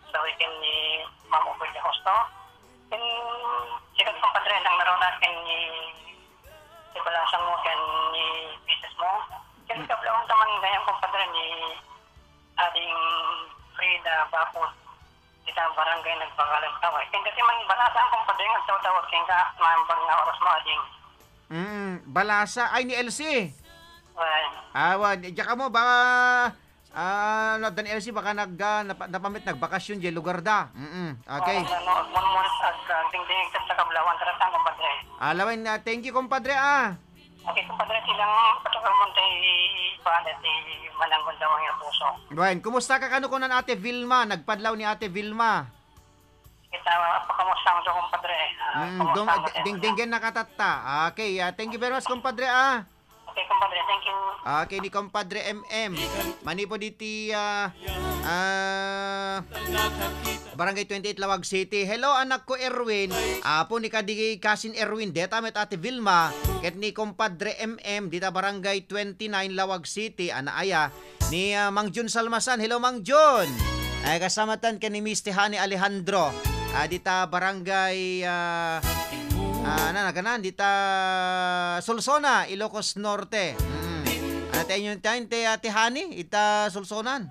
kastoy ken ni Ma'am Ofelia Justo. Ken, sika, kumpadre, nang naruna ken ni, ni balasang mo, ken ni misis mo. Ken, hmm, kablawan ta man gayam, kumpadre, ni Ading Frida Bapos, ita barangay Nagbakalan, Taway. Ken, kasi man balasang, kumpadre, nga tawtawag kenka, mambag nga oras mo, Ading. Mm, balasa. Ay, ni Elsie. Wen. Ah, wen. Diyan ka mo, ba, ah, no, Dan Elsie, baka nag, ah, napa-, napamit nagbakasyon diay lugar da. Mm, okay. Oo, ano, agmunmunit, ag-, agdingdingig ket nakablawan, talaga, kumpadre. Ah, lawen, ah, thank you, kumpadre, ah. Okay, kumpadre, silang patukamon tayo i-, i-, ipadat ti mananggundawang nga puso. Wen, kumusta ka kano kunan Ate Vilma? Nagpadlaw ni Ate Vilma. Kita, pakamusta mo, kumpadre? Ah, mm, kumusta dong-, mo, sir? Dingdinggen na katatta. Okay, ah, thank you very much, kumpadre, ah. Okay, kumpadre, thank you. Okay, ni kumpadre M M. Manipud iti, ah, ah, Barangay twenty-eight, Laoag City. Hello, anak ko Erwin. Apo ni kadi Kasin Erwin, deta met Ate Vilma, ket ni kumpadre M M, dita Barangay twenty-nine, Laoag City, ana aya. Ni, ah, Mang Jun Salmasan. Hello, Mang Jun. Ay, kasamatan ken ni Miss Tihani Alejandro. Ah, dita barangay, ah, ah, na, naganan, dita Solsona, Ilocos Norte. Mm. Ano tayo yung tayo, te, ah, Tihani? Ita Solsonan.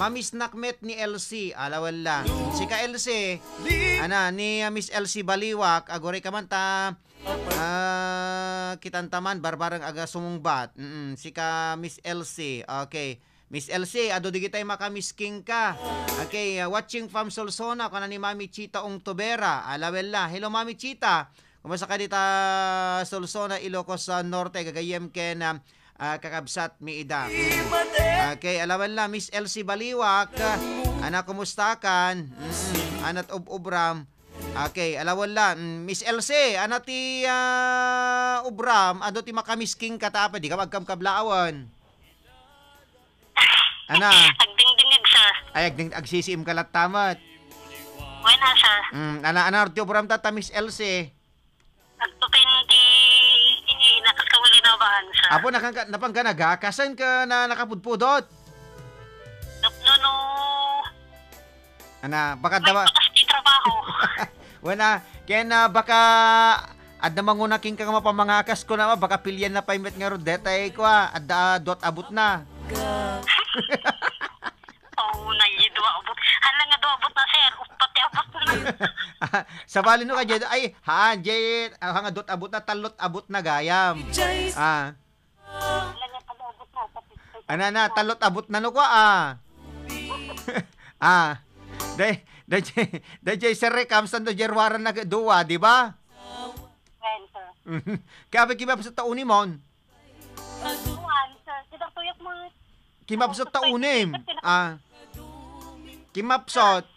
Mami Snack met ni L C. Alawal lang. Sika L C. Ana, ni, ah, Miss L C Baliwak. Aguray ka man ta. Ah, kitan ta man, barbareng aga sumungbat. Mm, sika Miss Elsie. Okay. Miss Elsie, adu digitay makamisking ka. Okay, ah, watching from Solsona, kuna ni Mami Chita Ong Tubera. Alawella. Hello, Mami Chita. Kumusta ka dita Solsona, Ilocos, ah, Norte? Gagayyem ken, ah, ah, kakabsat mi ida. Mm. Okay, alawella, Miss Elsie Baliwak. Ana, kumusta kan? Mm, anat ub-ubram. Okay, alawella. Mm, Miss Elsie, ana ti, ah, ubram, adu ti makamisking ka ta, pwede ka magkamkablaawan. Ana? Agdingdingig, sir. Ay, agding-, agsisiim ka latta met. Wen, ah, sir. Mm, ana, ana ti ubram ta, ta, Miss Elsie? Agtupin ti, ti inakas ka uli na baan, sir. Apo, nakan-, napangga nagakasan ka na nakapudpudot? Tapno no. Ana, baka may dama- bakas ti trabaho. Wen, ah, ken, ah, baka adda manguna kenka nga mapamangakas kuna, baka pilian na pay met ngarud, detay kua, adda, ah, duat abut na. Oh, na, dua abut. Hala nga dua abut na, sir. Upat ti abut na. Sabali no ka, jay, ay, ha, jay, ah, nga duat abut na, talot abut na gayam. Ah. Ana na, talot abot na no kua, ah. Ah. Day, day, day, sir, eh, kamsan do, jerwaran na dua, di ba? Well, sir. Kaya ba kimapsot ta unimon? Kuan, sir. Kita tuyok mo. Kimapsot ta unim. Ah. Kimapsot.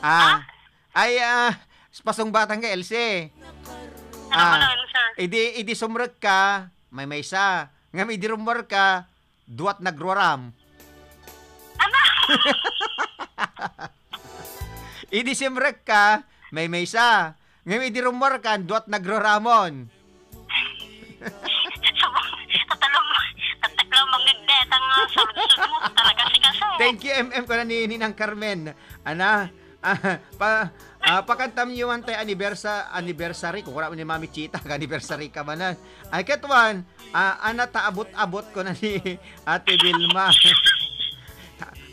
Ah. Ay, ah, pasungbatang ka, Elsie. Ano Ah, man, sir? Idi, idi sumrek ka, may maysa. Ngem idi rummuar ka, duat nagruaram. Ano? Idi sumrek ka, may maysa. Ngem idi rummuar ka, duat nagruaramon. Tatalong, tataklang mangigdetang, ah, saludsod mo. Talaga si Kasay. Thank you, M M, kuna ni Ninang Carmen. Ana, ah, pa, ah, pakantam yo man tay anniversa-, anniversary. Kukura ni Mami Chita, anniversary ka manan. Ay, ket wen, ah, ana ta abot-abot, kuna ni Ate Vilma.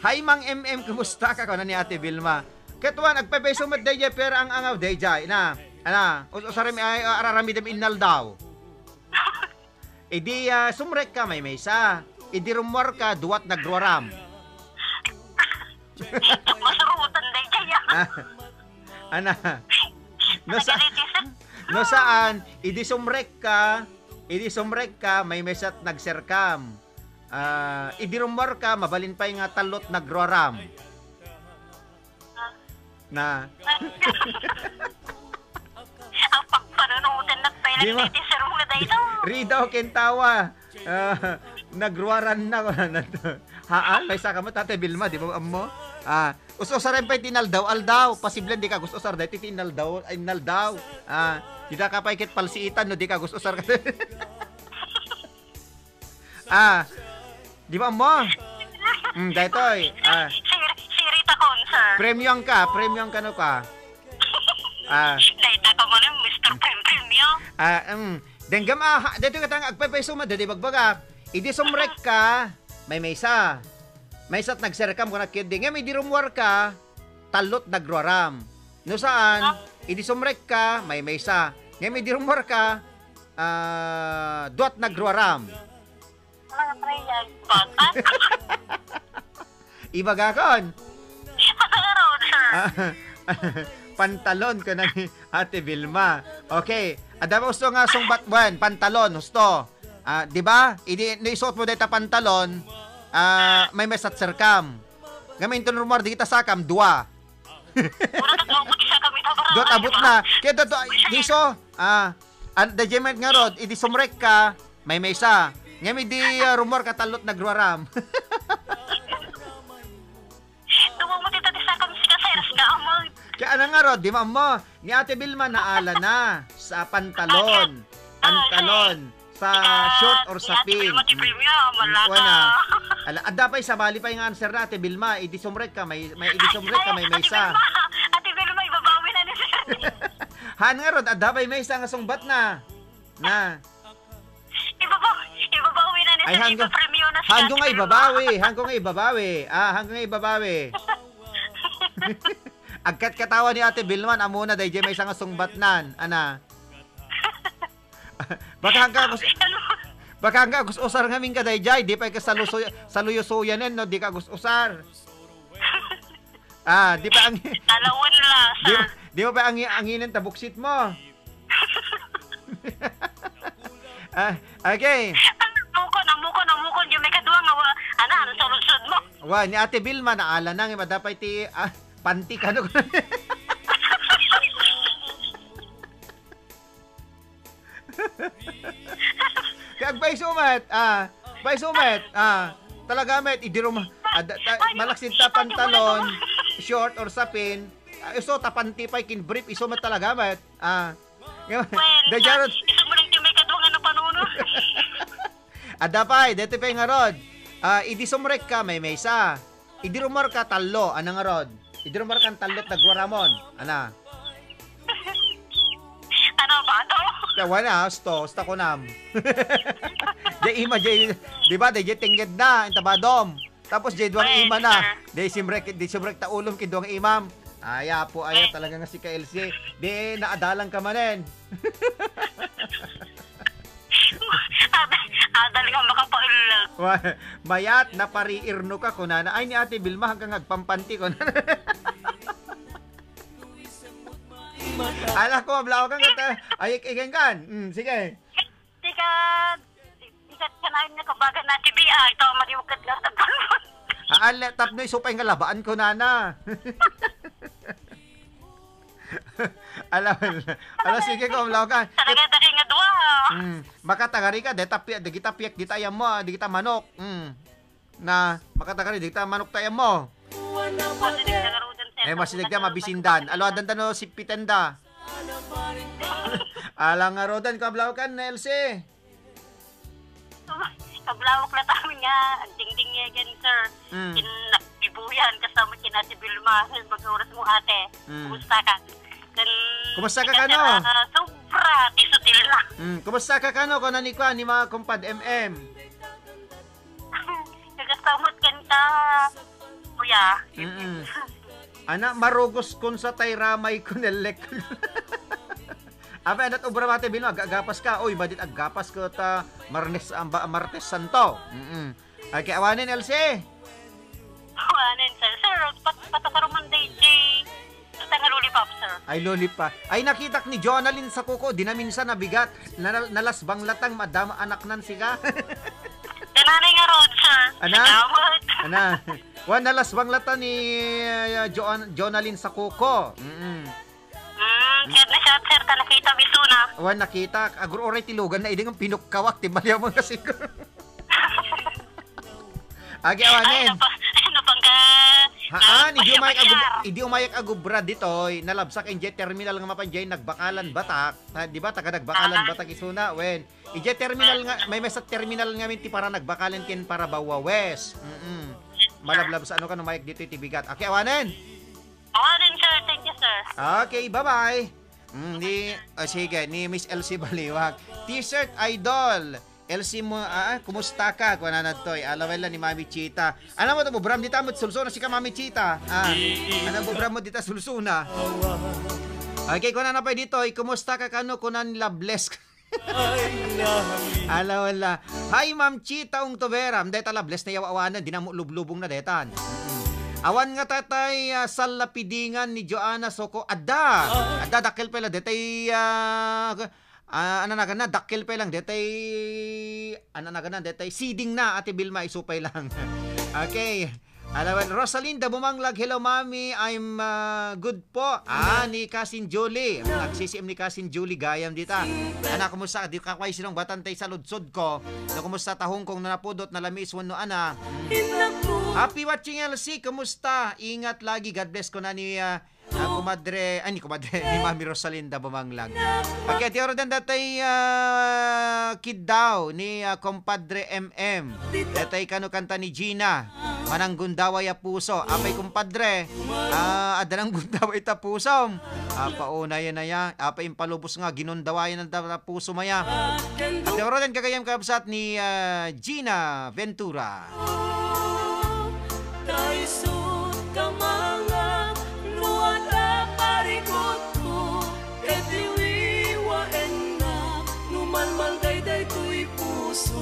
Hi, Mang M M, kumusta ka? Kuna ni Ate Vilma. Ket wen, agpaypayso met dayjay, pero ang angaw dayjay. Na, ana, us-, usarem ay, ah, araramidem innaldaw. Idi, ah, sumrek ka, may maysa. Idi rummuar ka, duat nagruaram. Masurutan dayjay, ah. Ah, ana. No sa-, Nagalitis. No saan, idi sumrek ka, idi sumrek ka, may maysat nagserkam. Ah, idi rummuar ka, mabalin pay nga talot nagruaram. Na. Ang pagpanunutan na Di ba? Netiser mo nga dayta. Ridaw kentawa. Ah, nagruaran na ko na to. Haan, maysa ka met, Ate Vilma, di ba ammo? Ah, us-usaren pay ti inaldaw-aldaw. Pasiblen di ka gus-usar daytoy ti inaldaw, ay, inaldaw. Ah, dita ka pay ket palsiitan no di ka gus-usar. Ah, di ba ammo? Mm, daytoy. Ah, Sir, sirita kon, sir. Premium ka, premium ka no ka. Ah. Dayta ka mo rin, Mister Prem Premium. Ah, mm. Denggam, ah, ha, daytoy katang agpaypayso met, daytoy bagbaga. Idi sumrekka, maymaysa. Maysa't nagserkam, kunak ketdi. Ngem idi rummuarka, tallo't nagruaram. No saan, idi sumrekka, maymaysa. Ngem idi rummuarka, ah, dua't nagruaram. Mga prayers, bata. Ibagakon. Ano, sir? Ah, pantalon, kuna ni Ate Vilma. Okay. Adda ba husto nga sungbat, wen, pantalon, husto. Ah, di ba? Idi, no isuot mo dayta pantalon, ah, maymaysa't serkam. Ngem inton rummuar dagita sakam, dua. Wala na, dua abot isa kami, tabara. Dua abot na. Kaya dua, diso, ah, an, dayjay met ngarud, idi sumrekka, maymaysa. Ngem idi, ah, rummuarka, tallo't nagruaram. Duwa mo dita ti sakam, sika, sir, sika, amang. Kaya ano ngarud, di maammo, ni Ate Vilma, naala na sa pantalon. Ah, pantalon. Sa short or sa pin. Ate Vilma, ti premium, wala ka. Ala, adda pay, sabali pay nga answer na, Ate Vilma, idi sumrekka, may, may, idi sumrekka, maymaysa. Ate Vilma, ibabawi na ni sir. Haan ngarud, adda pay maysa nga sungbat na. Na. Ibabaw-, ibabawi na ni sir, hanggo, ipapremyo na sir, hanggo nga ibabawi, hanggo nga ibabawi. Ah, hanggo nga ibabawi. Agkatkatawa ni Ate Vilma, ammona, dayjay maysa nga sungbatnan. Ana. Baka hangka gus-, baka hangka gus-usar ngamin ka dayjay, di pay ka salusoy-, saluyusoyanen, no, di ka gus-usar. Ah, di pa ang, Talawan la, di, sir. Di mo pa ang, anginen ta buksit mo. Ah, okay. Amukon, amukon, amukon, yung may kadwa nga, wa-, ana, ano sa lungsod mo? Wa, ni Ate Vilma, naala na, nga madapay ti, ah, panty ka, no? Kaya agpayso met, ah, payso met, ah, talaga met, idi rum-, ah, da-, ta-, malaksid ta pantalon, short or sapin, ah, iso ta panty pay kin brief, iso met talaga met, ah, well, da jarot. Iso mo lang ti may kadwa nga napanunot. Adda pay, deti pay ngarud. Ah, idi sumrekka, maymaysa. Idi rummuarka, tallo. Ana ngarud? Idi rummuarka, tallo't nagruaramon. Ana? Ano ba to? Ya, wala, husto, husto ko nam. Jay ima, jay, di ba, jay tingged na, inta badom. Tapos, jay duang ima na. Jay simrek, di simrek ta ulom, kin duang imam. Ay, apo, ay, talaga nga si K L C. Di, naadalan ka manen. Adal, adal nga makapaulog. Wa-, mayat, napariirno ka, kunana. Ay, ni Ate Vilma, hanggang agpampanti, kunana. Ala ko, ablaw ka, ngata. Ay, ik-, iken kan. Mm, sige. Tikat, tikat ka na, nga kabagan na, T B I, ito, maliwag ka na, tapos. Ah, ala, tapno, isupay nga labaan, kunana. Ala, ala, sige, ko, ablaw ka. Talaga, dagay nga dua. Mm. Makatagari ka, deta pi-, dagita piek, dita ayam mo, ah, dagita manok. Mm. Na, makatagari, dagita manok ta ayam mo. Masidag na nga rodan, sir. Eh, masidag na, mabisindan. Alo, adan tano, sipitenda. Ala nga rodan, ko, ablaw ka, Nelsie. Kablawak na tamin nga, agdingding nga yan, sir. Mm. Kin-, nabibuyan, kasama kin Ate Vilma. Ay, mag-oras mo, ate. Mm. Kumusta ka? Kan, Kumusta ka, kika, kano? Sir, ah, sobra, ti sutil na. Mm. Kumusta ka, kano? Kano ni kwa, ni mga kumpad M M? Nagasamot kan ka, kuya. Mm-mm. Ana, marugos kun sa tay ramay kun ellek. Abay, anat obra mate bino, agagapas ka. Oy, badit aggapas ka ta Marnes, amba, Martes Santo. Mm-mm. Ay, kay awanen, Elsie. Awanen, sir. Sir, pat-, patukaruman day, Jay. Ito nga lollipop, sir. Ay, lollipop. Ay, nakitak ni Jonalyn sa kuko. Di na minsan nabigat. Nal-, nalasbang latang madama anaknan sika. Kananay nga road, sir. Ana? Salamat. Ana? Wa, nalasbang lata ni, uh, Joan-, Jonalyn sa kuko. Mm-mm. Mm. Ang chat na chat, sir, ta nakita, bisuna. Wan, nakita. Agur-uray ti lugan na, idi nga pinukkawak, ti baliw mo nga siguro. Agi, Ay, awanen. Napa-, napangga-, Haan, idi umayak agu-, napangga-, idi umayak agubra ditoy, nalabsak idiay terminal nga mapan diay Nagbakalan, Batak. Ta, di ba, taga Nagbakalan, Ah. Batak isuna, wen. Idiay terminal nga, may mesa terminal ngamin ti para Nagbakalan ken para Bawa West. Mm-mm. Malablabsano kano mayak ditoy ti bigat. Okay, awanen. Awanen, sir. Thank you, sir. Okay, bye-bye. Mm, ni, oh, sige, ni Miss Elsie Baliwag. T-shirt idol. Elsie mo, ah, kumusta ka? Kuana na toy. Alaway lang ni Mami Chita. Alam mo to, bubram dita mo sulsuna si ka Mami Chita. Ah, ano bubram mo dita sulsuna? Okay, kuana na pa dito. Kumusta ka kano? Kunan Loveless. Ala, wala. Hi, Ma'am Chita Ungtobera. Deta Loveless na yawawanan. Di na mo lublubong na detan. Mm-mm. Awan nga tatay, ah, salapidingan ni Joanna Soko. Adda. Adda, dakkel pala. Detay, ah, ah, ano na gana? Dakkel pa lang. Detay, ano na gana? Detay seeding na, Ate Vilma. Isupay lang. Okay. Alawan, Rosalinda Bumanglag, "Hello, Mami. I'm, ah, good po." Ah, ni Cousin Julie. Nagsisiim ni Cousin Julie, gayam dita. Ana, kumusta? Di ka kway sinong batantay sa ludsod ko. No, kumusta ta Hong Kong, no napudot, nalamiis, wenno ana? Happy watching, L C. Kumusta? Ingat lagi. God bless ko na ni, ah, Ah, kumadre, ay, ni kumadre, ni Mami Rosalinda Bumanglag. Pagkati oro dan datay, ah, kiddaw ni, ah, kumpadre M M. Datay kano kanta ni Gina. Mananggundaway a puso. Apay kumpadre, ah, adda nang gundaway ta pusom. Ah, pauna yan na ya. Apay impalubos nga, ginundawayan ang ta-, puso maya. Ati oro dan kagayam kabsat ni, ah, Gina Ventura. Ta isut' ka mangngap no adda parikutko, ket iwiwaennak no malmaldayday toy puso.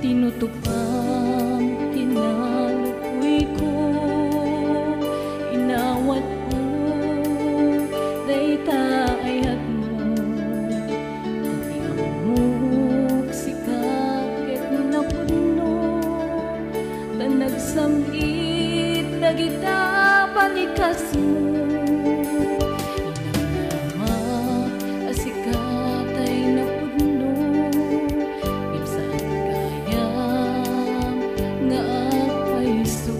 Tinutupam ti nalukuyko, inawatko dayta ayatmo. Ti ammok sika ket napudno, ta nagsam-it dagita balikasmo. Inamnama a sika tay napudno, ngem saan gayam nga agpayso.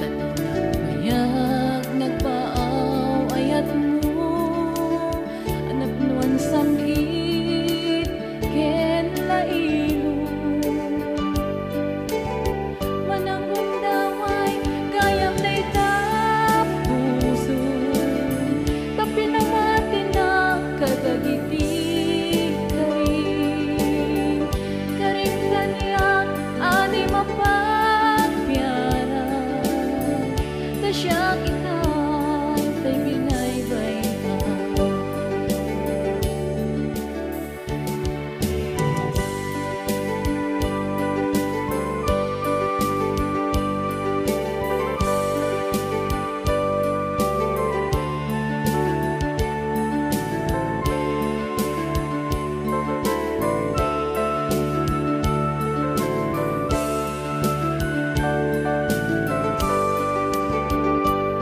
Ta di nagbayag nagpaaw ayatmo, a napnoan sam-it ken lailo. Mananggundaway gayam dayta puso, ta pinamatinak kadagiti karim. Karim kaniak a di mapagbiaran, ta siak ita tay binaybay-am.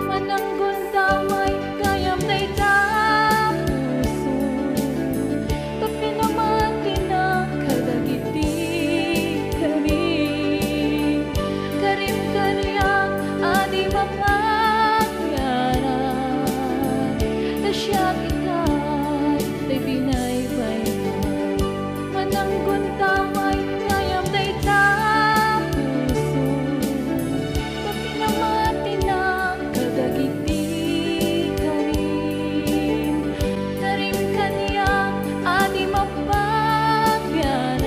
Mananggundaway gayam dayta puso, ta pinamatinak kadagiti karim. Karim kaniak a di mapagbiaran, ta siak ita tay binaybay-am. Mananggundaway gayam dayta puso, ta pinamatinak kadagiti karim. Karim kaniak a di mapagbiaran,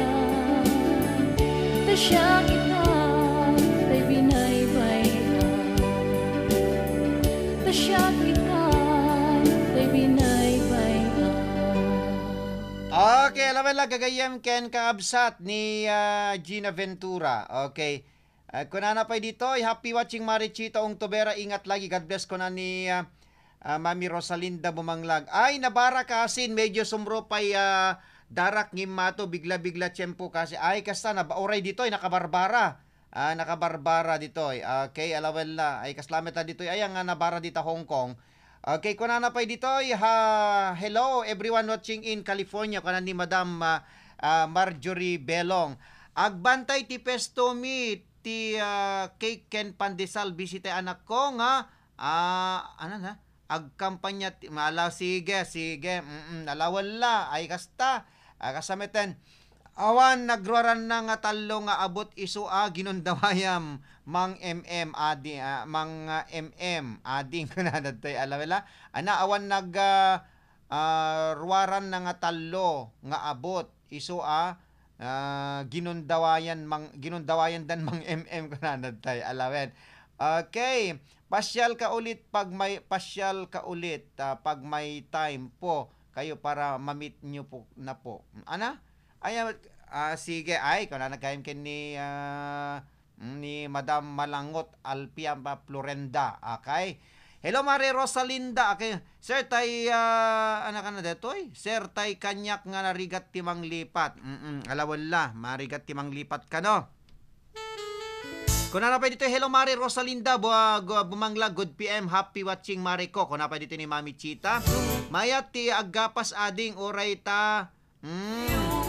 ta siak ita tay binaybay-am. Ta siak ita tay binaybay-am. Okay, alam mo lang, gagayem ken kaabsat ni, ah, Gina Ventura. Okay. Ah, kunana pay ditoy, "Happy watching, Mari Chita Ong Tubera. Ingat lagi. God bless," kuna ni, ah, ah, Mami Rosalinda Bumanglag. Ay, nabara kasin, medyo sumro pay, ah, darak ngimmato, bigla-bigla tiempo kasi. Ay, kasta, naba-, uray ditoy, nakabarbara. Ah, nakabarbara ditoy. Okay, alawen la. Ay, kasla met a ditoy. Ay, nga nabara dita Hong Kong. Okay, kunana pay ditoy, ha, "Hello, everyone watching in California," kuna ni Madam, ah, ah, Marjorie Belong. "Agbantay ti pesto mi, ti, ah, cake ken pandesal, bisitay anakko nga, ah, ano na, agkampanya ti," mala, sige, sige, mm, alawen la, ay kasta, ah, kasameten, "Awan nagruaranna nga tallo nga abut isu a ginundawayam, Mang M M, adi, ah, Mang, ah, M M, ading," kuna daytoy alawen la. Ana, "Awan nag, ah, ah, ruaranna nga tallo nga abut isu a, ah, ginundawayan, Mang, ginundawayan dan Mang M M," kuna daytoy alawen. Okay. "Pasyal ka ulit pag may, pasyal ka ulit, ah, pag may time po kayo para ma-meet nyo po na po." Ana? Ay, ah, ah, sige. Ay, kuna na gayam ken ni, ah, ni Madam Malangot Alpian pa Florenda. Okay. "Hello, Mare Rosalinda." Okay. "Sir, tay, ah, ano ka na detoy? Sir, tay kaniak nga narigat ti manglipat." Mm-mm. Alawen la, marigat ti manglipat kano. Kunana pay ditoy, "Hello, Mare Rosalinda, bu-, ah, gu-, Bumangla, good P M, happy watching, Mare ko." Kunana pay ditoy ni Mami Chita. "Mayat ti aggapas, ading, uray ta." Hmm.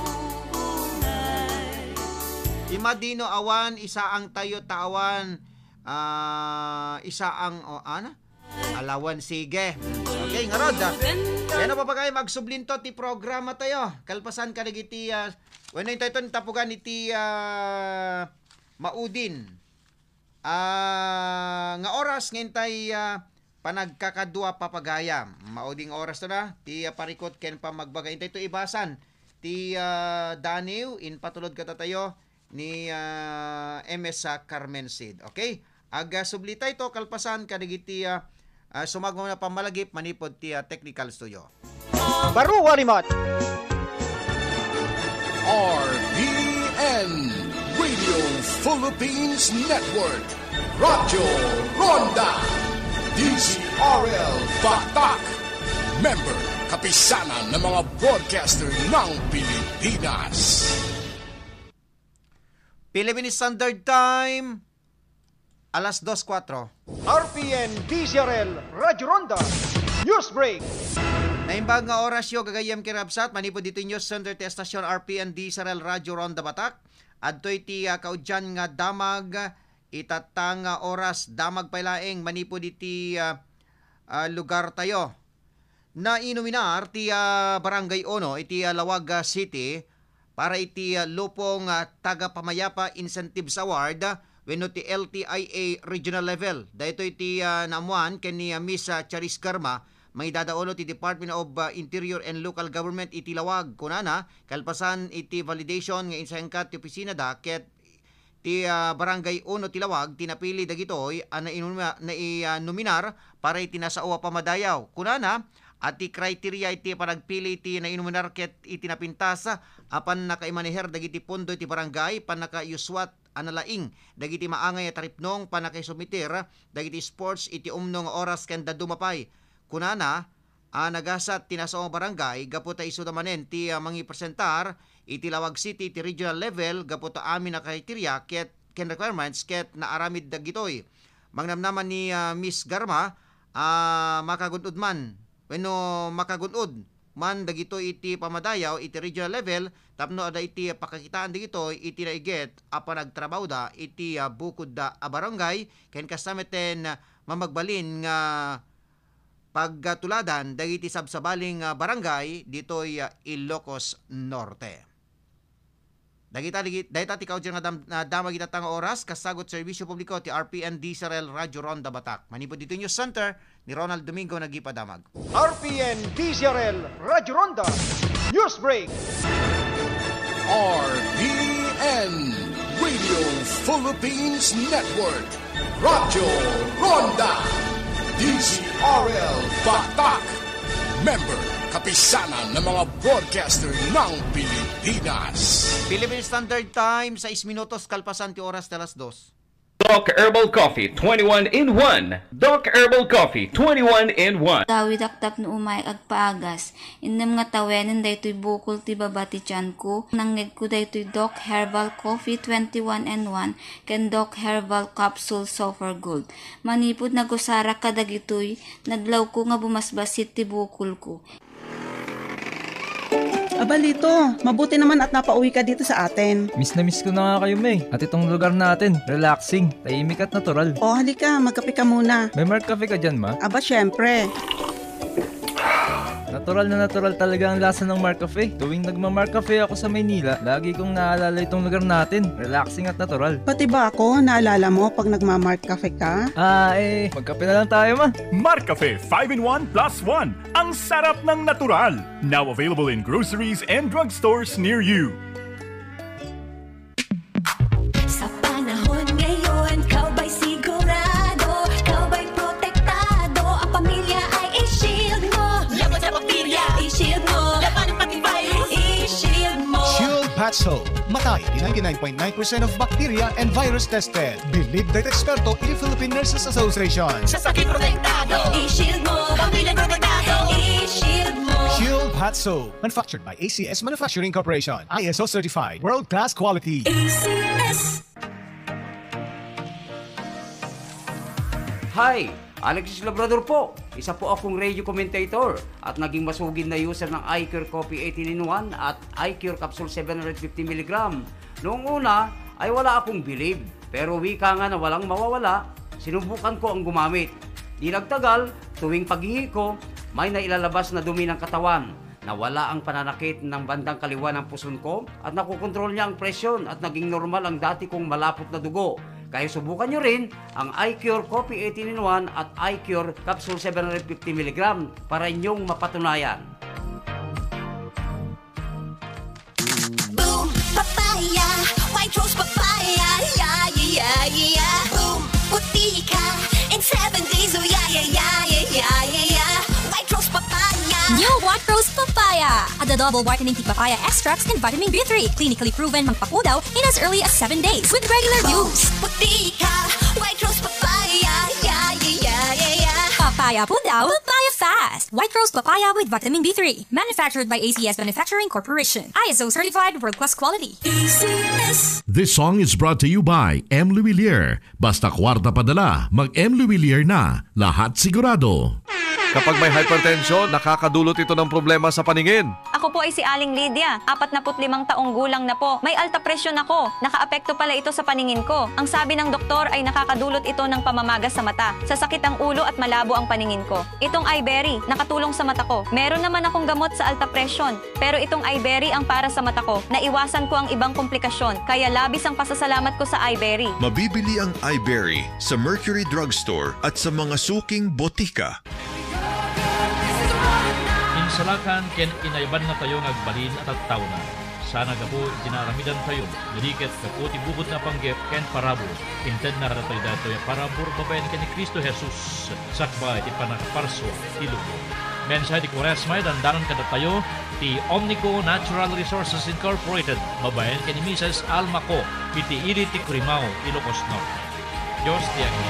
"Ti madino awan, isaang tayo ta awan, ah, isaang," o, ana? Alawen, sige. Okay, ngarud, ah. Yan, o, papagayam, agsublinto ti programa tayo. Kalpasan kadagiti, ah, wenno intay ton tapugan iti, ah, maudin. Ah, nga oras nga intay, ah, panagkakadua, papagayam. Mauding oras to na. Ti, ah, parikot ken pamagbaga. Intay to ibasan. Ti, ah, Daniw, impatulod kadatayo ni, ah, M S Carmen Cid. Okay? Aga sublitay to, kalpasan, kadagiti, ah, ah, sumagmamano a pammalagip manipud ti, ah, technical studio. Baro a limat. R P N Radio Philippines Network, Radyo Ronda, D Z R L Batak, member, Kapisanan ng mga Broadcaster ng Pilipinas. Philippine Standard Time, alas dos kuatro. R P N D Z R L Radyo Ronda News Break. Naimbag nga orasyo, gagayyem ken kabsat, manipud ditoy News Center ti estasyon R P N D Z R L Radyo Ronda Batak. Adtoy ti, ah, kaudian nga damag, itatta nga oras, damag pay laeng manipud iti, ah, ah, lugar tayo. Nainuminar ti, ah, Barangay Uno iti, ah, Lawag, ah, City para iti, ah, Lupong, ah, Tagapamayapa Incentives Award, ah, wenno ti L T I A regional level. Daytoy ti, ah, naammuan ken ni, ah, Miss, ah, Charis Garma, mangidadaulo ti Department of, ah, Interior and Local Government iti Lawag. Kunana, kalpasan iti validation nga insengka ti opisinada ket ti, ah, Barangay Uno ti Lawag ti napili dagitoy a nainuma-, nai-, ah, nominar para iti nasao a pamadayaw. Kunana a ti kriteria iti panagpili iti nainuminar ket iti napintas a pannakaimaneher dagiti pondo iti barangay, pannakaiyuswat a nalaing dagiti maangay a taripnong, pannakaisumiter dagiti sports iti umno nga oras ken dadduma pay. Kunana, a nagasat ti nasao a barangay gapu ta isuda manen ti, ah, mangipresentar iti Lawag City iti regional level gapu ta amin a criteria ket ken requirements ket naaramid dagitoy. Mangnamnama ni, ah, Miss Garma a makagun-od man wenno makagun-od man dagitoy iti pamadayaw iti regional level tapno adda iti pakakitaan dagitoy iti naiget a panagtrabahoda iti, ah, bukodda a barangay ken kasta metten mamagbalin nga pagtuladan dagiti sabsabali nga barangay ditoy, ah, Ilocos Norte. Dagita, dagi-, dayta ti kaudian nga dam-, ah, damag itatta nga oras, kasagut serbisyo publiko ti R P N D Z R L Radyo Ronda Batak. Manipud ditoy News Center, ni Ronald Domingo nagipadamag. R P N D Z R L Radyo Ronda News Break. R P N Radio Philippines Network. Radyo Ronda, D Z R L Batak. Member, Kapisanan ng mga Broadcaster ng Pilipinas. Philippine Standard Time, sais minutos kalpasan ti oras ti alas dos. Doc Herbal Coffee twenty-one in one. Doc Herbal Coffee twenty-one in one. Dawidak tapno umay agpaagas. Innem nga tawenen daytoy bukol ti baba ti tianko. Nangngegko daytoy Doc Herbal Coffee twenty-one in one ken Doc Herbal Capsule Super Gold. Manipud nagusarak kadagitoy, nadlawko nga bumasbasit ti bukolko. Aba, Lito, mabuti naman at napauwi ka dito sa atin. Miss na miss ko na nga kayo, May. At itong lugar natin, relaxing, tahimik at natural. O, halika, magkape ka muna. May Mark Cafe ka dyan, Ma? Aba, syempre. Natural na natural talaga ang lasa ng Mark Cafe. Tuwing nagma-Mark Cafe ako sa Maynila, lagi kong naalala itong lugar natin. Relaxing at natural. Pati ba ako, naalala mo pag nagma-Mark Cafe ka? Ah, eh, magkape na lang tayo, Ma. Mark Cafe five in one plus one. Ang sarap ng natural. Now available in groceries and drugstores near you. Sa panahon ngayon, ikaw ba'y sigurado? Ikaw ba'y protektado? Ang pamilya ay i-shield mo. Laban sa bakterya, i-shield mo. Labanan pati virus, i-shield mo. Shield Patso. Matay di ninety-nine point nine percent of bacteria and virus tested. Believed by eksperto in the Philippine Nurses Association. Sa sakit protektado, i-shield mo. Pamilya protektado, i-shield mo. Shield Patso. Manufactured by A C S Manufacturing Corporation. I S O certified. World class quality. A C S. Hi! Alexis Labrador po. Isa po akong radio commentator at naging masugid na user ng iCure Coffee eighteen in one at iCure Capsule seven hundred fifty milligram. Noong una ay wala akong bilib, pero wika nga na walang mawawala, sinubukan ko ang gumamit. Di nagtagal, tuwing paghihi ko, may nailalabas na dumi ng katawan. Nawala ang pananakit ng bandang kaliwa ng puson ko at nakokontrol niya ang presyon at naging normal ang dati kong malapot na dugo. Kaya subukan nyo rin ang iCure Coffee eighteen in one at iCure Capsule seven hundred fifty milligram para inyong mapatunayan. Boom, papaya, white rose papaya, yeah, yeah, yeah, yeah. Boom, puti ka in seven days, oh yeah, yeah, yeah, yeah, yeah, yeah, yeah. White rose papaya. New White Rose Papaya, a double whitening tea papaya extracts and vitamin B three, clinically proven magpapudaw in as early as seven days with regular use. Puti ka, white rose papaya, yeah, yeah, yeah, yeah, yeah. Papaya pudaw, papaya fast. White Rose Papaya with vitamin B three. Manufactured by A C S Manufacturing Corporation. I S O certified, world-class quality. A C S. This song is brought to you by M. Luwilier. Basta kwarta padala, mag M. Luwilier na. Lahat sigurado. Kapag may hypertension, nakakadulot ito ng problema sa paningin. Ako po ay si Aling Lydia, apatnapu't limang taong gulang na po. May alta presyon ako. Nakaapekto pala ito sa paningin ko. Ang sabi ng doktor ay nakakadulot ito ng pamamaga sa mata, sasakit ang ulo at malabo ang paningin ko. Itong Iberry, nakatulong sa mata ko. Meron naman akong gamot sa alta presyon, pero itong Iberry ang para sa mata ko. Naiwasan ko ang ibang komplikasyon, kaya labis ang pasasalamat ko sa Iberry. Mabibili ang Iberry sa Mercury Drugstore at sa mga suking botika. Insalakan ken inayaban natayo nga agbalin a tattao na. Sana gapu iti naaramidantayo, idi ket gapu ti bukod nga panggep ken parabur, intedna kadatayo daytoy a parabur babaen ken ni Cristo Jesus, sakbay ti pannakaparsua ti lubong. Mensahe ti Kuaresma, idandanon kadatayo ti Omnico Natural Resources Incorporated, babaen ken ni Mises Alma Co. Iti ili ti Crimao, Ilocos Norte. Dios ti agin.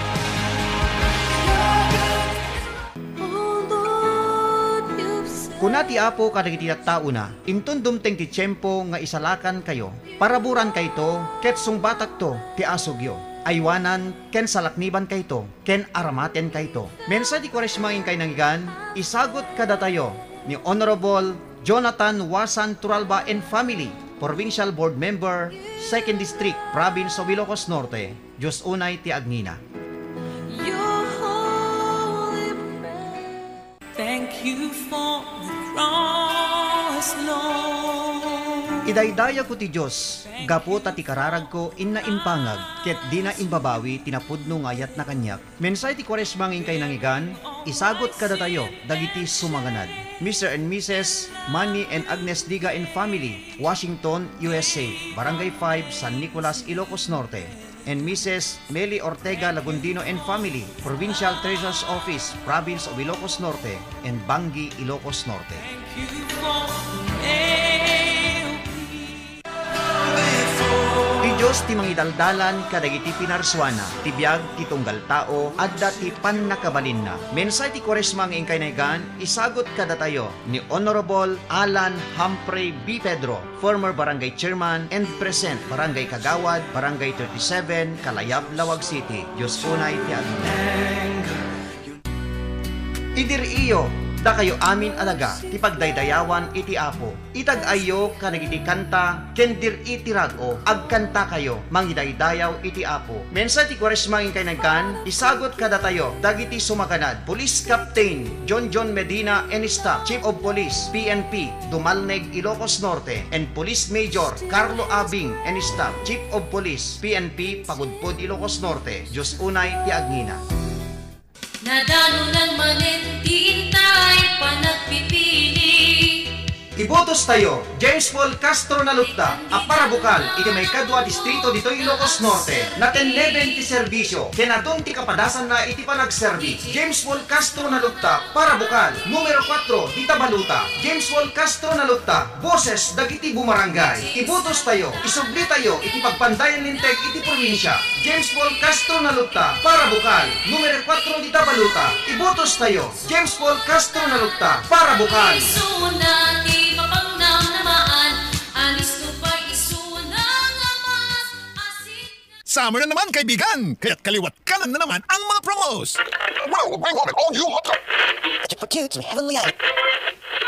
Kuna ti Apo kadagiti tattaona, inton dumteng ti tiempo nga isalakankayo, paraburankayto ket sungbatakto ti asugyo. Aywanan ken salaknibankayto ken aramatenkayto. Mensahe ti Kuaresma nga inkay nangigan, isagut kadatayo ni Honorable Jonathan Wasan Turalba and family, Provincial Board Member, Second District, Province of Ilocos Norte. Dios unay ti agngina. Your holy presence. Thank you for the cross, Lord. Idaydayawko ti Dios, gapu ta ti kararagko inna impangag, ket dina imbabawi ti napudno nga ayatna kaniak. Mensahe ti Kuaresma nga inkay nangigan, isagut kadatayo dagiti sumanganad. Mister and Missus Manny and Agnes Diga and family, Washington, U S A, Barangay five, San Nicolas, Ilocos Norte. And Missus Meli Ortega Lagundino and family, Provincial Treasurer's Office, Province of Ilocos Norte, and Bangui, Ilocos Norte. Ti Dios ti mangidaldalan kadagiti pinarsuana. Ti biag ti tunggal tao, adda ti pannakabalinna. Mensahe ti Kuaresma nga inkay nagan, isagut kadatayo ni Honorable Alan Humphrey B. Pedro, former barangay chairman and present barangay kagawad, Barangay thirty-seven, Kalayab, Laoag City. Dios unay ti agna. Idir-iyo, dakayo amin a daga, ti pagdaydayawan iti Apo. Itag-ayyo kadagiti kanta ken dir-i ti rag-o. Agkantakayo, mangidaydayaw iti Apo. Mensahe ti Kuaresma nga inkay nagan, isagut kadatayo dagiti sumaganad: Police Captain John John Medina and staff, Chief of Police, P N P, Dumalneg, Ilocos Norte, and Police Major Carlo Abing and staff, Chief of Police, P N P, Pagudpud, Ilocos Norte. Dios unay ti agngina. Nadanonan manen ti intay panagpipili. Ibutos tayo, James Paul Castro Nalupta, a parabukal iti maikadua distrito ditoy Ilocos Norte. Natenneben ti serbisio, ken adun ti kapadasanna iti panagserbi. James Paul Castro Nalupta, parabukal, numero kuatro, dita baluta. James Paul Castro Nalupta, Boses dagiti bumarangay. Ibutos tayo, isubli tayo iti pagpandayan linteg iti probinsia. James Paul Castro Nalupta, parabukal, numero kuatro dita baluta. Ibutos tayo, James Paul Castro Nalupta, parabukal. Isuna ti mapangnamnamaan, alisto pay isuna nga mas asit. Summer na naman, kaibigan! Kaya't kaliwat ka na naman ang mga promos!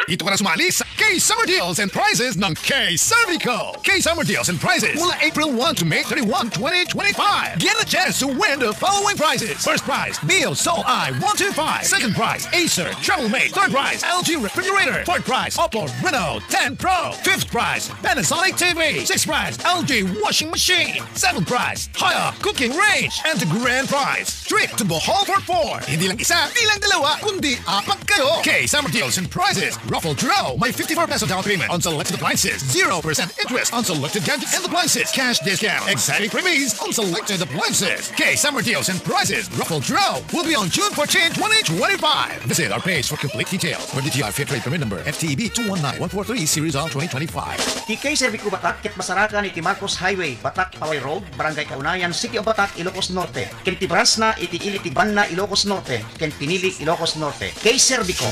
Dito ka na sumali sa K Summer Deals and Prizes ng K Servico. K Summer Deals and Prizes mula April one to May thirty-one, twenty twenty-five. Get a chance to win the following prizes. First prize, Bill Solar one two five. Second prize, Acer Travel Mate. Third prize, L G Refrigerator. Fourth prize, Oppo Reno ten Pro. Fifth prize, Panasonic T V. Sixth prize, L G washing machine. Seventh prize, Haya cooking range. And the grand prize, trip to Bohol for four. Hindi lang isa, hindi lang dalawa, kundi apat kayo. K Summer Deals and Prizes raffle draw. May fifty-four peso down payment on selected appliances, zero percent interest on selected gadgets and appliances. Cash discount, exciting freebies on selected appliances. K Summer Deals and Prizes raffle draw will be on June fourteen, twenty twenty-five. Visit our page for complete details. For D T I Fair Trade Permit Number F T E B two one nine one four three, Series of twenty twenty-five. Ti K Servico Batak ket masarakan iti Marcos Highway, Batak, Paway Road, Barangay Kaunayan, City of Batak, Ilocos Norte. Ken ti branchna iti ili ti Banna, Ilocos Norte, ken Pinili, Ilocos Norte. K Servico.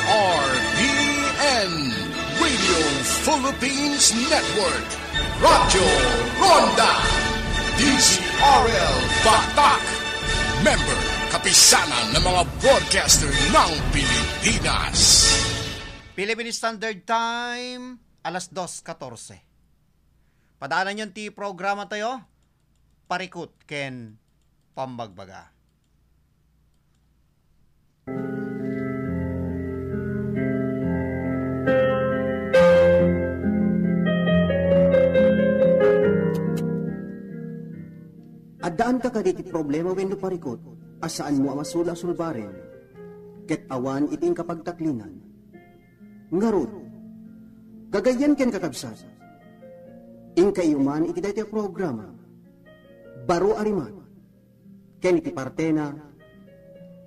R P N, Radio Philippines Network, Radyo Ronda, D Z R L Batak, member, Kapisanan ng mga Broadcaster ng Pilipinas. Philippine Standard Time, alas dos katorse. Padaananyon ti programa tayo, Parikut ken Pammagbaga. Addaanka kadi ti problema wenno parikut a saanmo a masula a sulbaren ket awan iti inka pagtaklinan? Ngarud, gagayyem ken kakabsat, inkaiyo man iti daytoy a programa, Baro a Rimak, ken iti partena,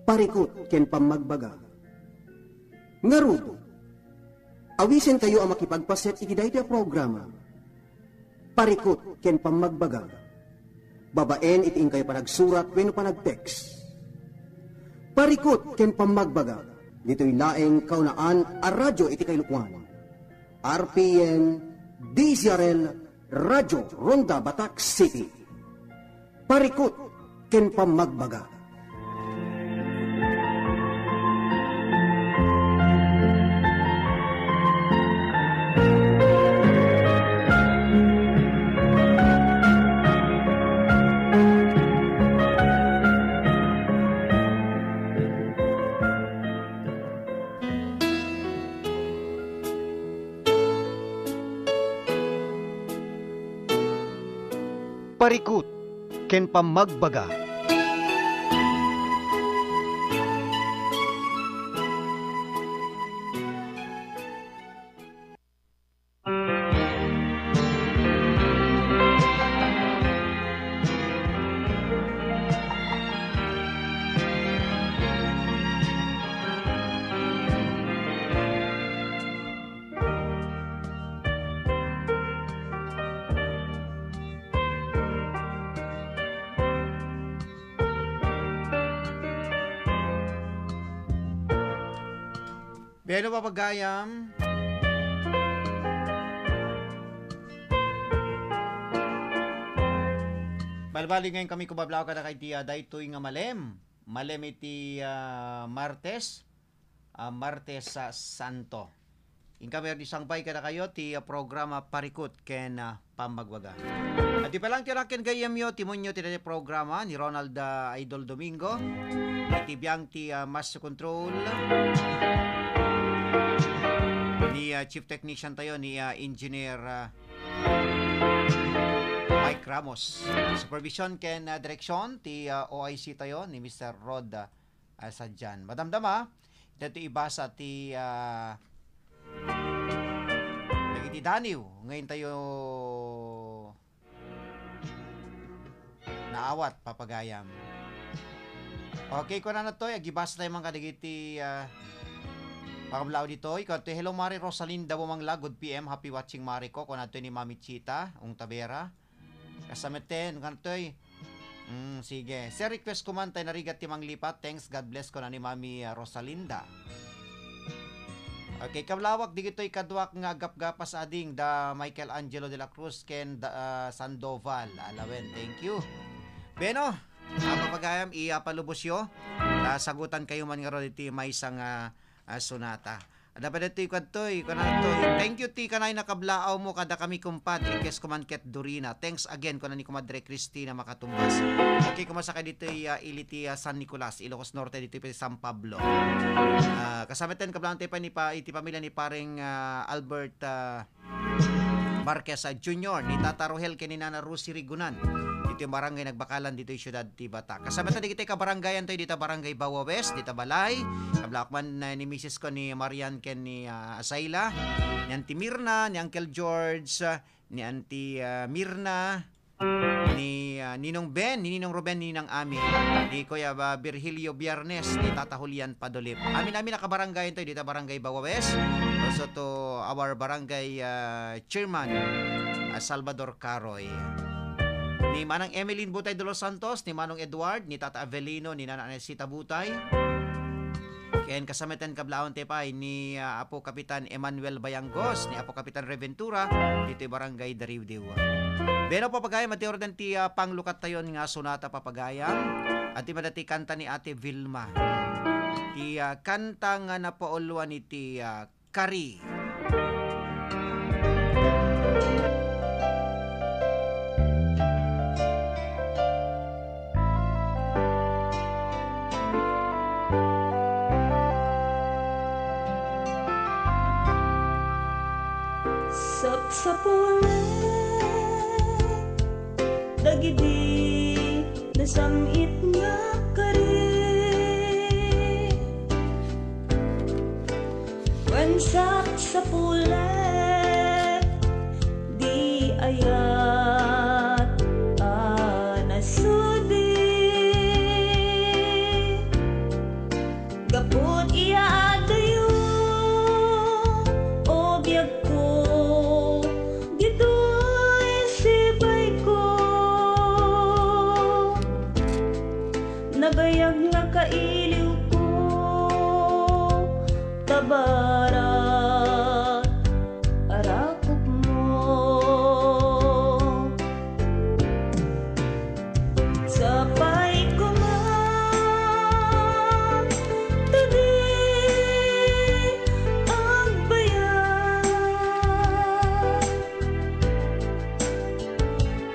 Parikut ken Pammagbaga. Ngarud, awisenkayo a makipagpaset iti daytoy a programa, Parikut ken Pammagbaga, babaen iti inkayo panagsurat wenno panag-text. Parikut ken Pammagbaga, ditoy laeng kaunaan a radyo iti kailupoan, R P N, D Z R L, Radyo Ronda, Batak City. Parikut ken Pammagbaga. Parikut ken Pammagbaga. Pero papagayam, balbali ngayon kami kumablaw kada kay dia daytoy nga malem. Malem iti, ah, Martes, ah, Martes, ah, Santo. Inka, Biyernes, sangpay kadakayo ti, ah, programa Parikut ken, ah, Pammagbaga. At di pa lang ti raken gayyemyo, timonyo ti daytoy programa ni Ronald, ah, Idol Domingo. Iti biang ti, ah, Master Control. Ni, ah, Chief Technician tayo, ni, ah, Engineer, ah, Mike Ramos. Supervision ken, ah, direksyon ti, ah, O I C tayo, ni Mister Rod, ah, ah, Sadian. Madamdama, dito ibasa ti, ah, dagiti daniw. Ngayon tayo naawat, papagayam. Okay, kunana toy, agibasa tayo man kadagiti, ah, pangamlao ditoy. Kunana toy, "Hello, Mari Rosalinda Bumangla. Good P M. Happy watching, Mari ko." Kunana toy ni Mami Chita, Ung Tabera. Kasameten, kunana toy, Mm, sige. Sir, request ko man tay narigat ti manglipat. Thanks, God bless, kuna ni Mami, ah, Rosalinda. Okay, kablawak, digitoy kaduak nga gapgapas ading da Michael Angelo de la Cruz ken da, ah, Sandoval. Alawen, thank you. Beno, ah, papagayam, iyapalubosyo. Ta sagutan kayo man nga ro iti maysa nga, ah, sonata. Adda pa ditoy kadtoy, kunana toy, "Thank you ti kanay nakablaaw mo kada kami, kumpadre. Kes kuman ket Dorina." Thanks again, kuna ni Kumadre Christina Makatumbas. Okay, kumasakay ditoy, ah, ili ti, ah, San Nicolas, Ilocos Norte, ditoy pa San Pablo. Ah, kasameten, kablaantayo pa ni pa, iti pamilya ni pareng, ah, Albert, ah, Marquez, ah, Junior, ni Tata Rohel ken ni Nana Rosie Rigunan. Ditoy barangay Nagbakalan, ditoy siudad ti Bata. Kasama ta dagiti kabarangayan tayo, dita barangay Bawa West, dita balay. Kablak man, ah, ni misis ko ni Marian ken ni, ah, Asayla, ni Auntie Mirna, ni Uncle George, ah, ni Auntie, ah, Mirna, ni, ah, Ninong Ben, ni Ninong Ruben, ni Ninang Ami, ni Kuya, ah, Virgilio Biernes, ni Tata Julian Padolip. Amin-amin a kabarangayan tayo, dita barangay Bawa West. Also to our barangay, ah, chairman, ah, Salvador Caroy. Ni Manang Emeline Butay de los Santos, ni Manong Edward, ni Tata Avelino, ni Nana Anesita Butay. Ken kasameten, kablaantayo pay ni, ah, Apo Kapitan Emmanuel Bayangos, ni Apo Kapitan Reventura, ditoy barangay Dariwdiw. Beno, papagayam, iti orden ti, ah, panglukat tayon nga sonata, papagayam. Iti madati kanta ni Ate Vilma. Ti, ah, kanta nga napauluan iti, ah, kari. Sapsapulen dagidi nasam-it nga kari. Wen sapsapulen di ayat a nasudi. Gapu ti adayo, o biagko, ditoy sibayko. Nabayag nga kailiwko, tabara, arakupmo. Sapay koma, ta di agbayag.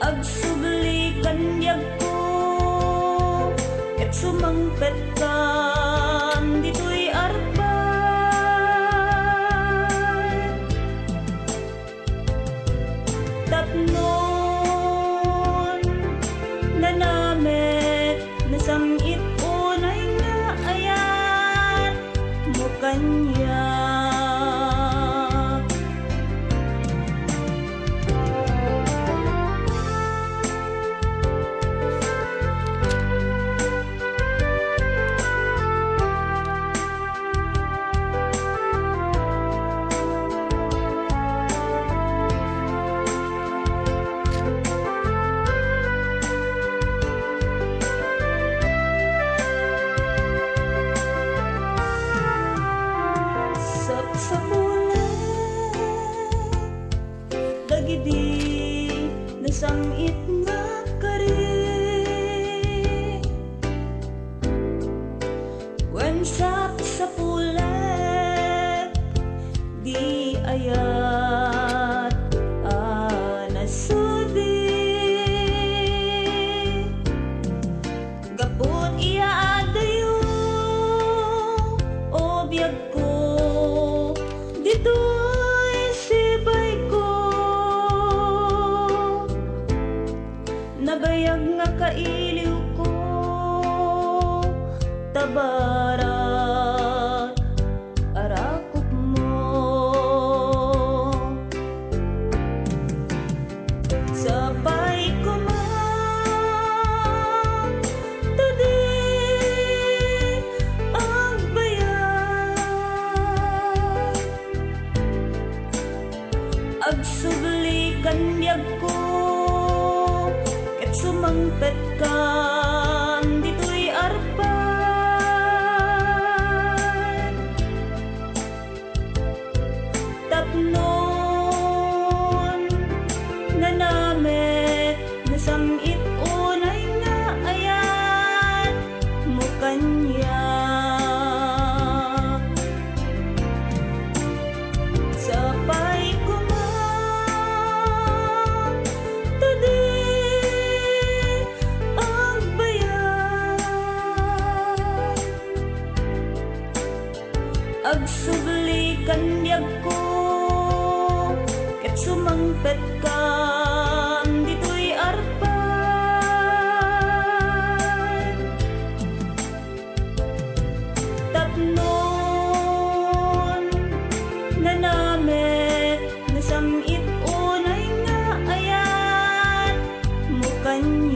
Agsubli kan biagko, ket sumangpet kan ditoy arpa. Tapnon nanamek, nasam-it unay nga ayat mo kaniak. Sam-it nga kari, wen sapsapulek di ayat a nasudi. Gapu ti adayo, o biagko, ditoy sibayko. Nabayag nga kailiwko, ta barat a rakupmo. Sapay koma, ta di agbayag. Agsubli kan biagko, ket sumangpetkan ditoy arpay. Tapnon nanamek, nasam-it unay nga ayatmo kaniak. Sapay koma, ta di agbayag. Agsubli kan biagko, ket sumangpetkan ditoy arpay. Tapnon nanamek, nasam-it unay nga ayatmo kaniak.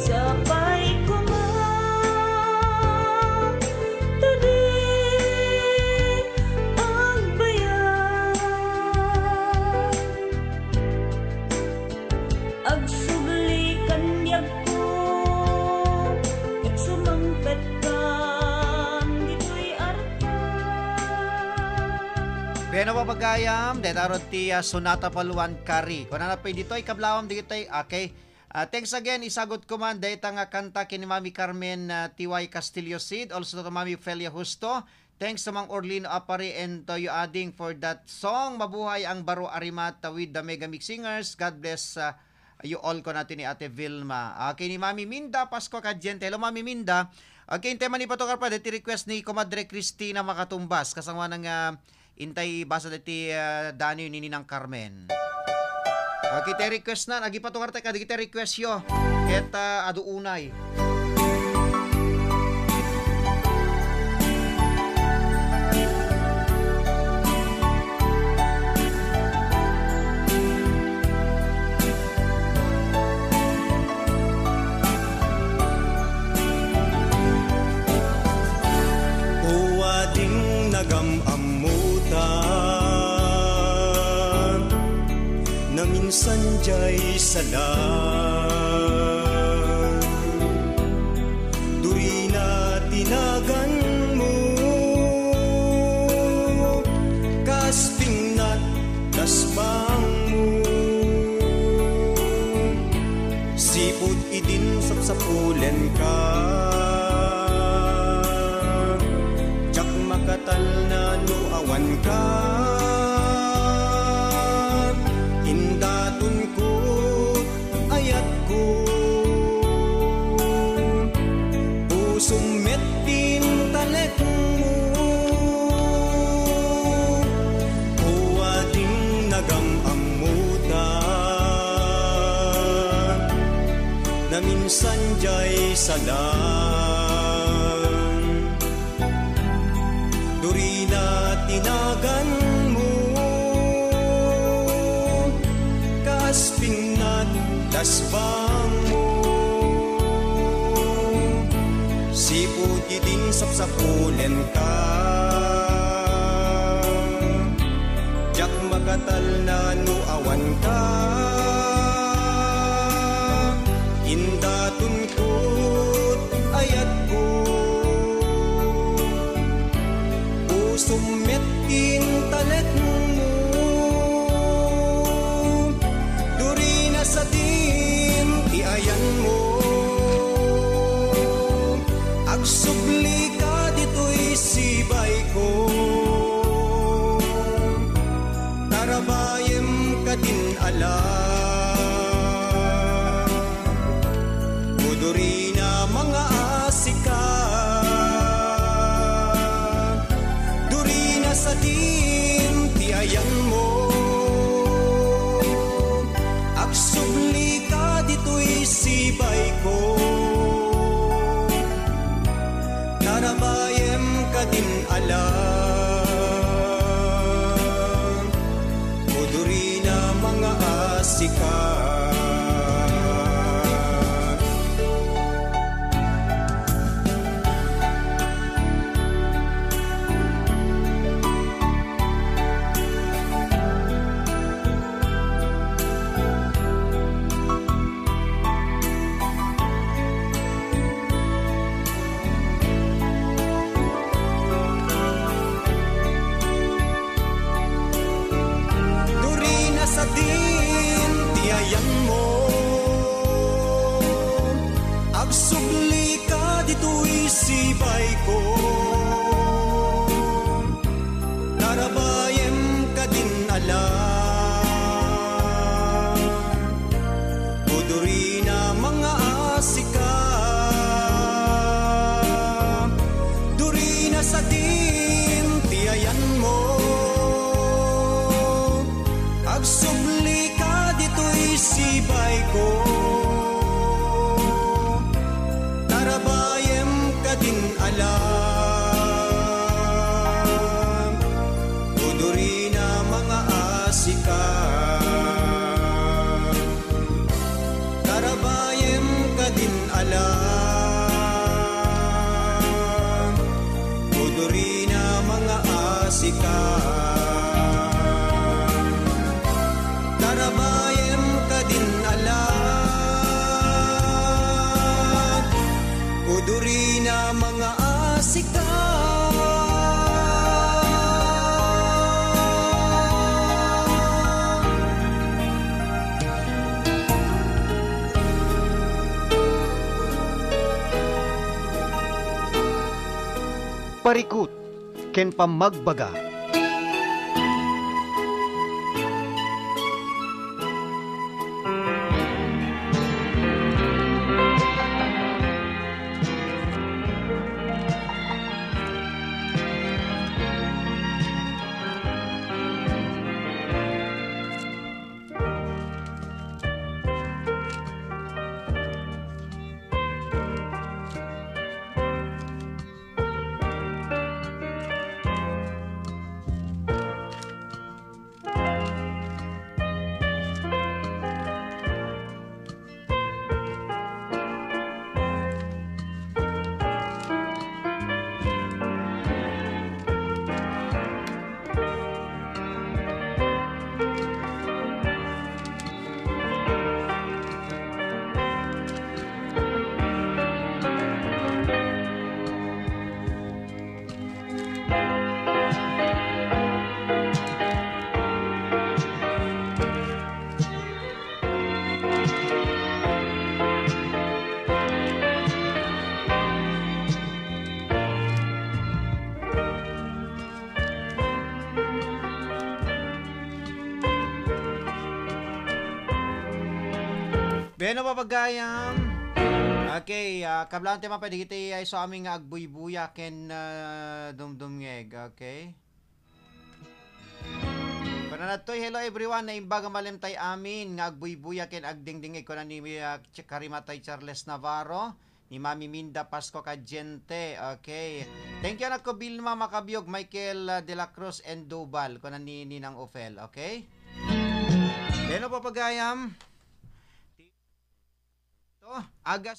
Sapay koma, ta di agbayag. Agsubli kan biagko, ket sumangpetkan ditoy arpay. Bueno, papagayam, dayta rod ti, ah, Sonata Paluan Kari. Kunana pay ditoy, kablawam dagitoy, okay. Ah, thanks again, isagut ko man dayta nga kanta ken ni Mami Carmen, ah, T Y Castillo Cid, also to Mami Felia Justo. Thanks to Mang Orlino Apari and to you adding for that song. Mabuhay ang Baro a Rimata with the Mega Mix Singers. God bless, ah, you all, kunana ti ni Ate Vilma. Okay, ni Mami Minda Pascua Cadiente. Hello, Mami Minda. Okay, intay man ipatukar pa, deti request ni Comadre Christina Makatumbas. Kasangoanan nga intay basa deti, ah, Daniel ni Ninang Carmen. Okay, ti request na, agipatukar tayo kadagiti request yo. Ket, ah, adu unay. O ading nagam-ammutan, naminsan jay sala. Durina ti naganmo, kas pingnat, kas bangmo. Sipud idin sapsapulenka, diak makatalna no awanka. Indatonko, ayatko, pusom met ti talekmo. O ading nagam-ammutan, naminsan jay salan. Durina ti naganmo, kas pingnat, kas bangmo. Sipud idin sapsapulenka, diak makatalna no awanka. Indaton kot ayatko, pusom met ti talekmo. Din ti ayanmo, agsubli ka ditoy sibayko. Tarabayem kadin ala, udurina mangaasika. Durina sadin ti ayanmo, agsubli ka ditoy sibayko. Tarabayem kadin ala, udurina mangaasika. Durina sadin ti ayanmo, agsubli ka ditoy sibayko. Tarabayem kadin ala, udurina mangaasika. Tarabayem kadin ala, udurina mangaasika. Tarabayem kadin ala, udurina mangaasika. Parikut ken pammagbaga. Bueno, papagayam. Okay, ah, kablaantayo man pay dagiti isu amin nga agbuybuya ken, ah, dumdumngeg. Okay? Kunana ditoy, "Hello everyone, naimbag a malemtay amin nga agbuybuya ken agdingdingngeg," kuna ni, ah, Ch-, Karimatay Charles Navarro, ni Mami Minda Pasco Cadiente. Okay. Thank you, anakko, Vilma Macabiog, Michael, ah, de la Cruz, and Dubal, kuna ni Ninang Ofel. Okay? Bueno, papagayam. To, aga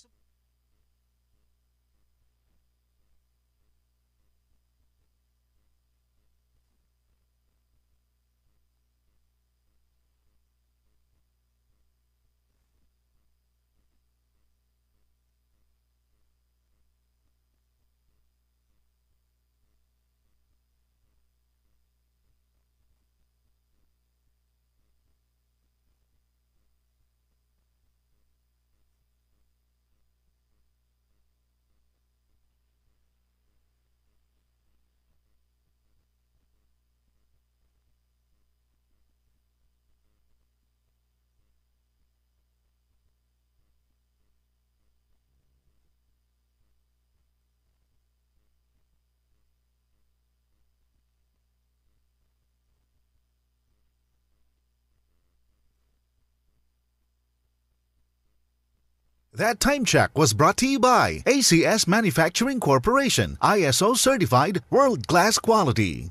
That time check was brought to you by A C S Manufacturing Corporation, I S O certified, world-class quality.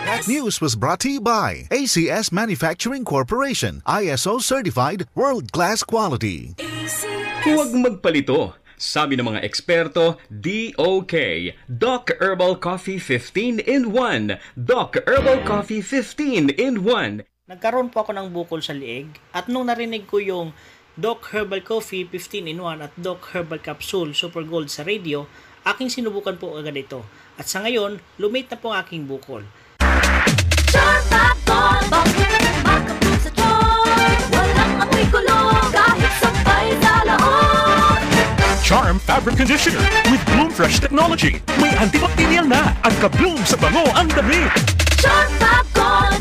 That news was brought to you by A C S Manufacturing Corporation, I S O certified, world-class quality. Huwag magpalito. Sabi ng mga eksperto, D O K, Doc Herbal Coffee fifteen in one. Doc Herbal Coffee fifteen in one. Nagkaroon po ako ng bukol sa liig at nung narinig ko yung Doc Herbal Coffee fifteen in one at Doc Herbal Capsule Super Gold sa radio, aking sinubukan po agad ito. At sa ngayon, lumit na po ang aking bukol. Sharp at Gold, makapul sa charm. Walang amoy kulog kahit sampay sa loob. Charm Fabric Conditioner with Bloom Fresh Technology. May antibacterial na at ka-bloom sa bango ang damit. Sharp at Gold,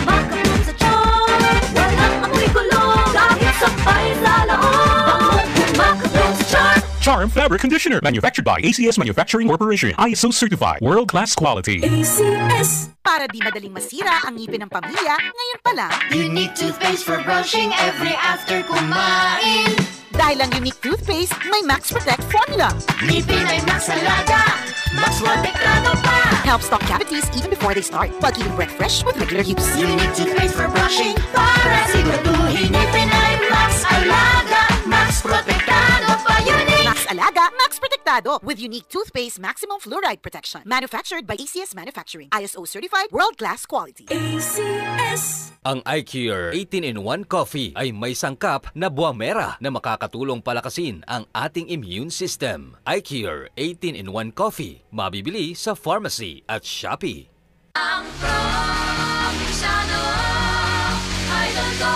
makapul sa charm. Walang amoy kulog kahit sampay sa loob. Bango, makapul sa charm. Charm Fabric Conditioner, manufactured by A C S Manufacturing Corporation, I S O certified, world-class quality. A C S. Para di madaling masira ang ngipin ng pamilya, ngayon pa lang. Unique toothpaste for brushing every after kumain. Dahil ang Unique Toothpaste may Max Protect Formula. Ngipin ay Max Alaga, Max Protektado pa. Helps stop cavities even before they start, while keeping breath fresh with regular use. Unique Toothpaste for brushing para siguraduhin ngipin ay Max Alaga, Max Protektado pa. Unique. Max Alaga, Max Protektado with Unique Toothpaste Maximum Fluoride Protection. Manufactured by A C S Manufacturing. I S O certified, world-class quality. A C S. Ang iCure eighteen-in-one Coffee ay may sangkap na buwamera na makakatulong palakasin ang ating immune system. iCure eighteen-in-one Coffee, mabibili sa pharmacy at Shopee. Ang probinsyano, idol ko.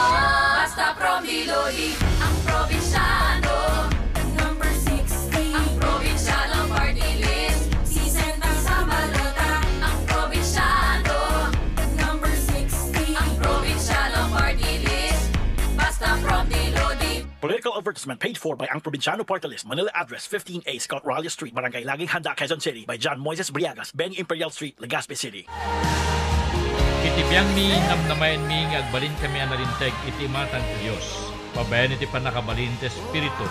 Basta Prom Dilo Di. Ang probinsyano, number sixty. Ang probinsyano party list, sisenta sa balota. Ang probinsyano, number sixty. Ang probinsyano party list, basta Prom Dilo Di. Political advertisement paid for by Ang Probinsyano Party List, Manila Address, fifteen A Scott Raleigh Street, Barangay Laging Handa, Quezon City, by John Moises Briagas, Benny Imperial Street, Legazpi City. Iti biangmi, namnamaenmi nga agbalinkami a nalinteg iti imatang ti Dios, babaen iti pannakabalin ti Espiritu,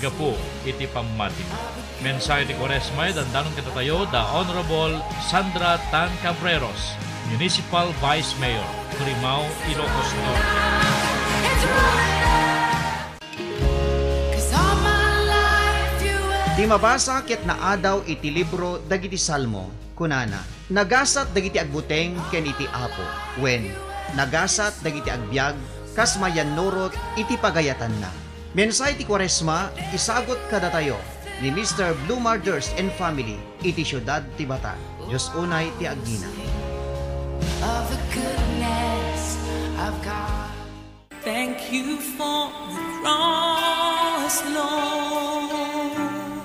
gapu iti pammatimi. Mensahe ti Kuaresma, idandanon kadatayo da Honorable Sandra Tan Cabreros, Municipal Vice Mayor, Borimao, Ilocos Norte. Ti mabasa ket naadaw iti libro dagiti Salmo, kunana, "Nagasat dagiti agbuteng ken iti Apo," wen, "Nagasat dagiti agbiag kas mayannurot iti pagayatanna." Mensahe ti Kuaresma, isagut kadatayo ni Mister Blue Marders and family iti siudad ti Bata. Dios unay ti agngina. Of the goodness of God. Thank you for the cross, Lord.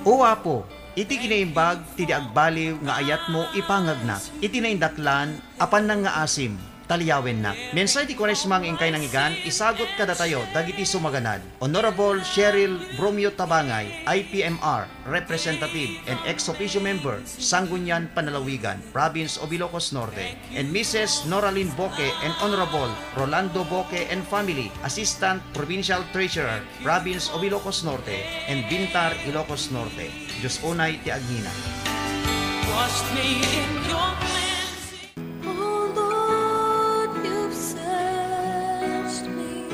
O Apo, iti kinaimbag ti di agbaliw nga ayatmo ipangagnak, iti naindaklan a pannangngaasim, taliawennak. Mensahe ti Kuaresma nga inkay nangigan, isagut kadatayo dagiti sumaganad. Honorable Cheryl Bromio Tabangay, I P M R Representative and ex officio member, Sangguniang Panlalawigan, Province of Ilocos Norte, and Missus Noralyn Boque and Honorable Rolando Boque and family, Assistant Provincial Treasurer, Province of Ilocos Norte, and Bintar, Ilocos Norte. Dios unay ti agngina. Wash me in your cleansing. Oh Lord, you've searched me.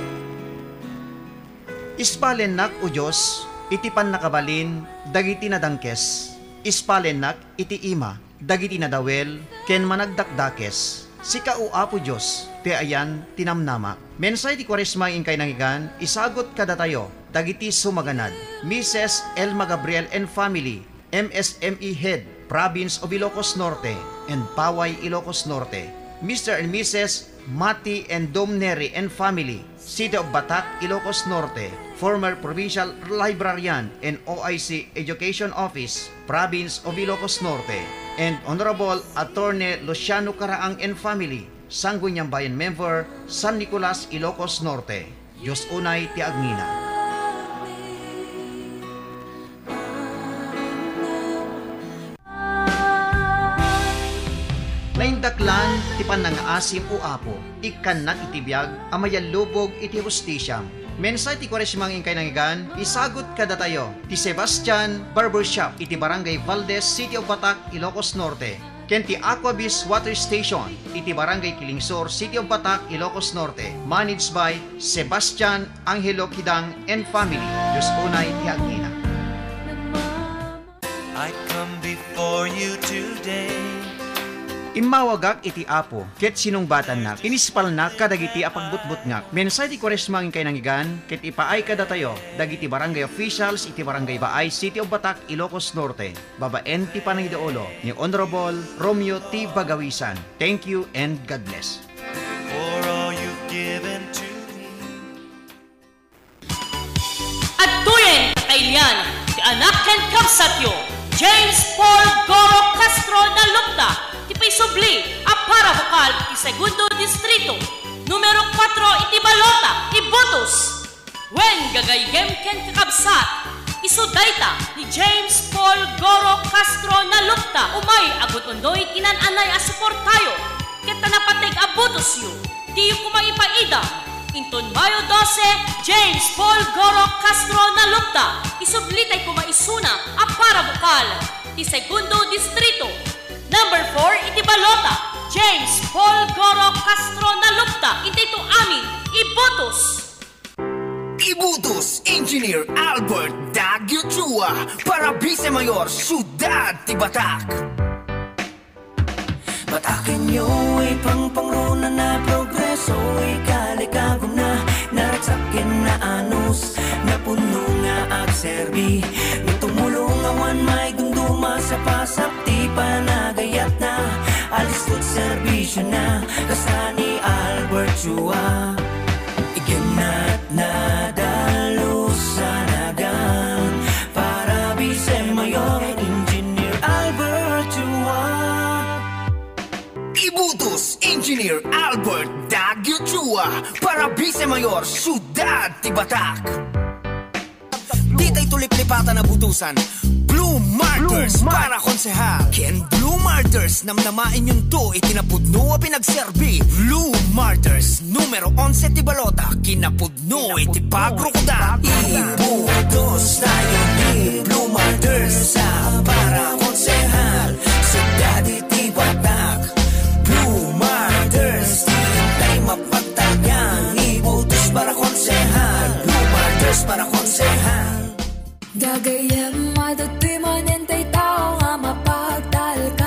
Ispalennak, O Dios, iti pannakabalin dagiti nadangkes. Ispalennak iti ima dagiti nadawel ken managdakdakes. Sika, O Apo Dios, ti ayan ti namnamak. Mensahe ti Kuaresma nga inkay nangigan, isagut kadatayo dagiti sumaganad. Missus Elma Gabriel and family, M S M E Head, Province of Ilocos Norte, and Paway, Ilocos Norte. Mister and Missus Mati and Dom Neri and family, City of Batac, Ilocos Norte, former Provincial Librarian and O I C Education Office, Province of Ilocos Norte, and Honorable Attorney Luciano Caraang and family, Sangguniang Bayan member, San Nicolas, Ilocos Norte. Dios unay ti agngina. Naindaklan ti pannangngaasim, O Apo, ikkannak iti biag a mayallubog iti hustisiam. Mensahe ti Kuaresma nga inkay nangigan, isagut kadatayo ti Sebastian Barbershop iti Barangay Valdez, City of Batac, Ilocos Norte, ken ti Aquabis Water Station iti Barangay Kilingsor, City of Batac, Ilocos Norte, managed by Sebastian Angelo Kidang and family. Dios unay ti agngina. I come before you today. Immawagak iti Apo, ket sinungbatannak, inispalnak kadagiti a pagbutbutngak. Mensahe ti Kuaresma nga inkay nangigan, ket ipaay kadatayo dagiti barangay officials iti Barangay Baay, City of Batac, Ilocos Norte, babaen ti panangidaulo ni Honorable Romeo T. Bagawisan. Thank you and God bless. For all you've given to me. Adtoyen kakailian ti anak ken kabsatyo, James Paul Goro Castro Nalupta, ti paisubli a para bukal iti Segundo Distrito, numero kuatro iti balota, Ibutos. Wen, gagayyem ken kakabsat, isu dayta ni James Paul Goro Castro Nalupta, umay agun-unoy ti naan-anay a suportayo, ket ta napateg a butosyo. Diyo koma ipaida. Inton Mayo dose, James Paul Goro Castro Nalupta, isublitay koma isuna a para bukal ti Segundo Distrito. Number four iti balota, James Paul Goro Castro Nalupta, intay to amin, ibutos. Ibutos, Engineer Albert Daguio Chua, para Vice Mayor, Siudad ti Batac. Batakenyo, ipangpangruna na progreso, ikalikaguna, naragsak ken naanus, napunno nga agserbi, nga tumulong awan maidumduma sa pasap ti panagayatna, alistot serbisyona, kasta ni Albert Chua. Iganatna dalus a nagan para Vice Mayor Engineer Albert Chua. Ibutos Engineer Albert Daguio Chua para Vice Mayor Siudad ti Batac. Ditay to liplipatan a butosan. Blue Martyrs Blue Mar- para konsehal. Ken Blue Martyrs, namnamaenyonto iti napudno a pinagserbi. Blue Martyrs, numero onse ti balota, kinapudno iti pagrukodan. Ibutos tayo ni Blue Martyrs a para konsehal. Siudad iti Batac. Blue Martyrs, di tayo mapagtalkan. Ibutos para konsehal. Blue Martyrs para konsehal. Gagayyem, adtoy manen tay tao nga mapagtalkan.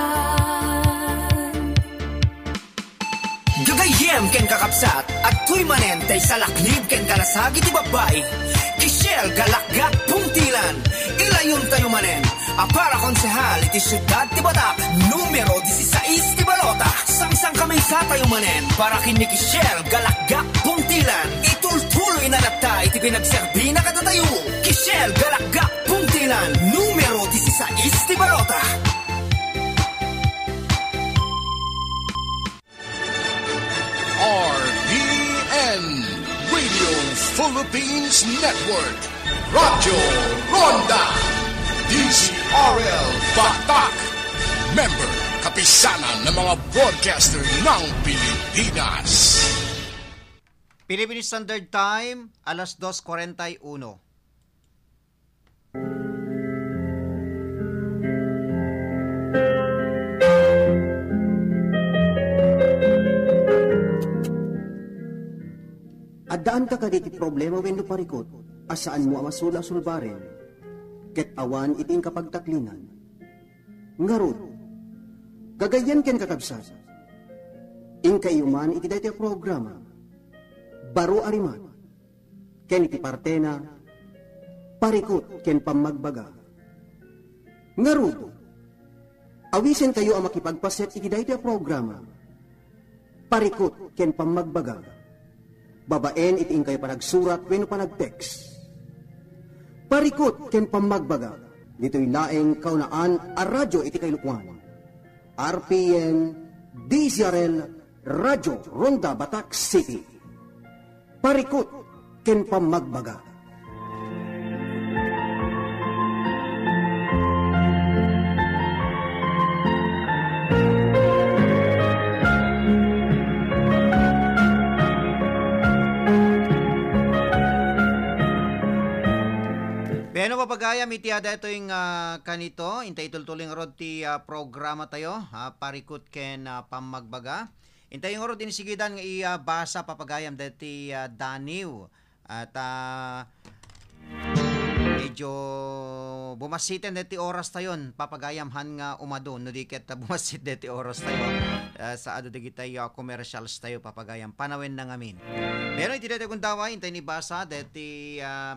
Gagayyem ken kakabsat, adtoy manen tay salaknib ken kalasag iti babbai. Kishel Galakgak Pungtilan, ilayontayo manen a para konsehal iti Siudad ti Batac, numero disisais ti balota. Sangsangkamisatayo manen para ken ni Kishel Galakgak Pungtilan. Itultuloy na latta iti pinagserbina kadatayo. Kishel Galakgak Pungtilan, numero disisais ti balota. R P N, Radio Philippines Network, Radyo Ronda, D Z R L Batac, member, Kapisanan ng mga Broadcaster ng Pilipinas. Philippine Standard Time, alas dos cuarenta y uno. Addaanka kadi ti problema wenno parikut a saanmo a masula a sulbaren, ket awan iti inka pagtaklinan? Ngarud, gagayyem ken kakabsat, inkay man iti daytoy a programa, Baro a Rimat, ken iti partena, Parikut ken Pammagbaga. Ngarud, awisenkayo a makipagpaset iti daytoy a programa, Parikut ken Pammagbaga, babaen iti inkayo panagsurat wenno panag-text. Parikut ken Pammagbaga, ditoy laeng kaunaan a radyo iti kailuan. R P N, D Z R L, Radyo Ronda, Batac City. Parikut ken Pammagbaga. Eno, papagayam, iti adda itoy nga kanito, intay tultuloy ngarud ti, ah, programa tayo, ah, Parikut ken, ah, Pammagbaga. Intay ngarud insigidan nga ibasa, papagayam, deti, ah, Daniw. At, ah, medyo bumassiten deti oras tayon, papagayam, han nga umadu, no di ket, ah, bumassit deti oras tayo, ah, sa adu dagitay, ah, commercials tayo, papagayam, panawen na ngamin. Pero iti daytoy gundaway, intay ni basa deti, ah,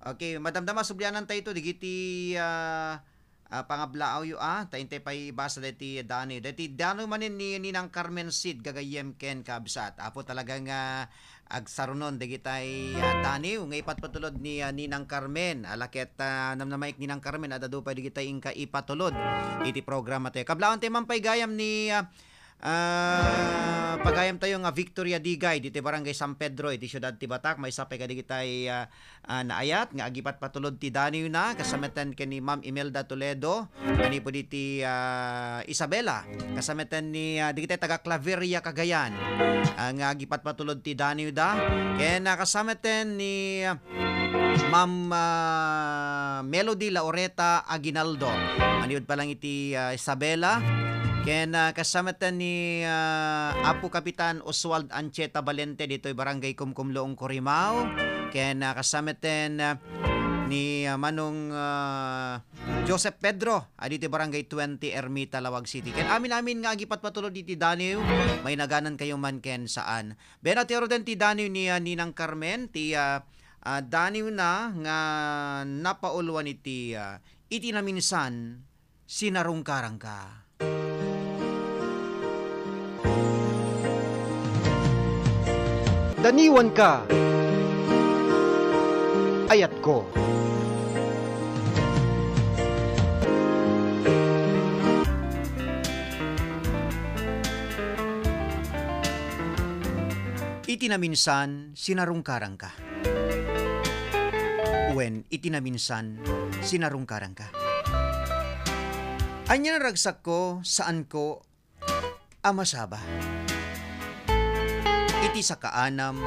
okay, madamdama, sublianan tayo ito, digiti, ah, ah, pangablaawyo, ah, ta intay pay ibasa deti Daniw. Deti Daniw manen ni Ninang Carmen Sid, gagayyem ken kabsat. Apo talaga nga agsarunon dagitay, ah, Daniw nga ipatpatulod ni, ah, Ninang Carmen. Ala ket, ah, namnamaik Ninang Carmen, adda adu pay dagitay inka ipatulod iti programa tayo. Kablawan tayo man pay gayam ni, ah, ah, pagayam tayo nga Victoria Digay, ditoy Barangay San Pedro, iti siudad ti Batak, maysa pay kadigitay, ah, ah, naayat nga agipatpatulod ti Daniw na, kasamatan ken ni Ma'am Imelda Toledo, manipud iti, ah, Isabela, kasamatan ni, ah, digitay taga Claveria, Cagayan, ah, nga agipatpatulod ti Daniw da, ken, ah, kasamatan ni, ah, Ma'am, ah, Melody Laureta Aguinaldo, manipud pa lang iti, ah, Isabela, ken, ah, kasamatan ni, ah, Apo Kapitan Oswald Ancheta Valente ditoy Barangay Kumkumluong, Corimao, ken, ah, kasamatan, ah, ni, ah, Manong, ah, Joseph Pedro, a ditoy Barangay twenty, Ermita, Laoag City. Ken amin-amin nga agipatpatulod iti Daniw, mainaganankayo man ken saan. Bena ti aruden ti Daniw ni, ah, Ninang Carmen, ti, ah, ah, Daniw na nga napauluan iti, ah, Iti Naminsan, Sinarungkarangka. Daniwanka, ayatko. Iti naminsan, sinarungkarangka. Wen, iti naminsan, sinarungkarangka. Ania, ragsakko, saanko a masaba. Iti sakaanam,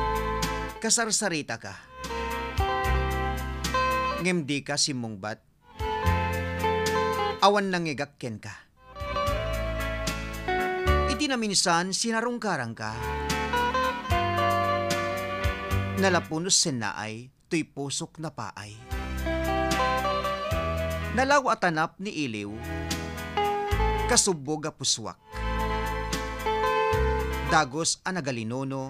kasarsaritaka. Ngem dika simmungbat. Awan nangngegak kenka. Iti naminsan, sinarungkarangka. Nalapunos sennaay, toy pusok napaay. Nalawa a tanap ni iliw, kasubbog a puswak. Dagus a nagalinuno,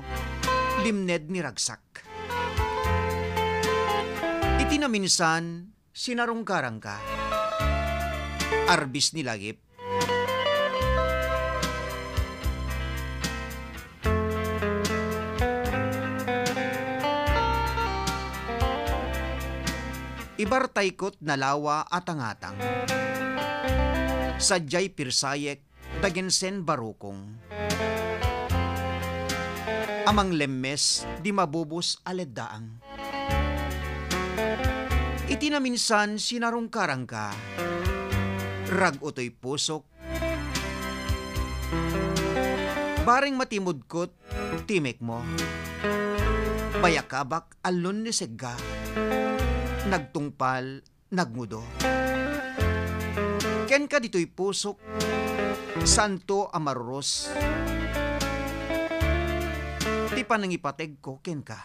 limned ni ragsak. Iti naminsan, sinarungkarangka. Arbis ni lagip. Ibartaykot nalawa a tangatang. Sadiay pirsayek, dagensen barukong. A manglemmes di mabubos a leddaang. Iti naminsan, sinarungkarangka. Rag-o toy pusok. Bareng matimudkot, timekmo. Bayakabak, allun ni segga. Nagtungpal, nagmudo. Kenka ditoy pusok, santo a maruros ti panangipategko kenka,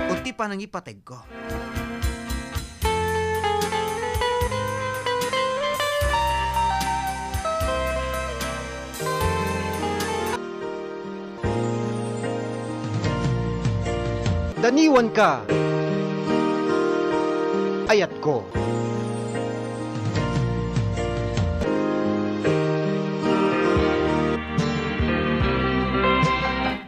o ti panangipategko. Daniwanka, ayatko.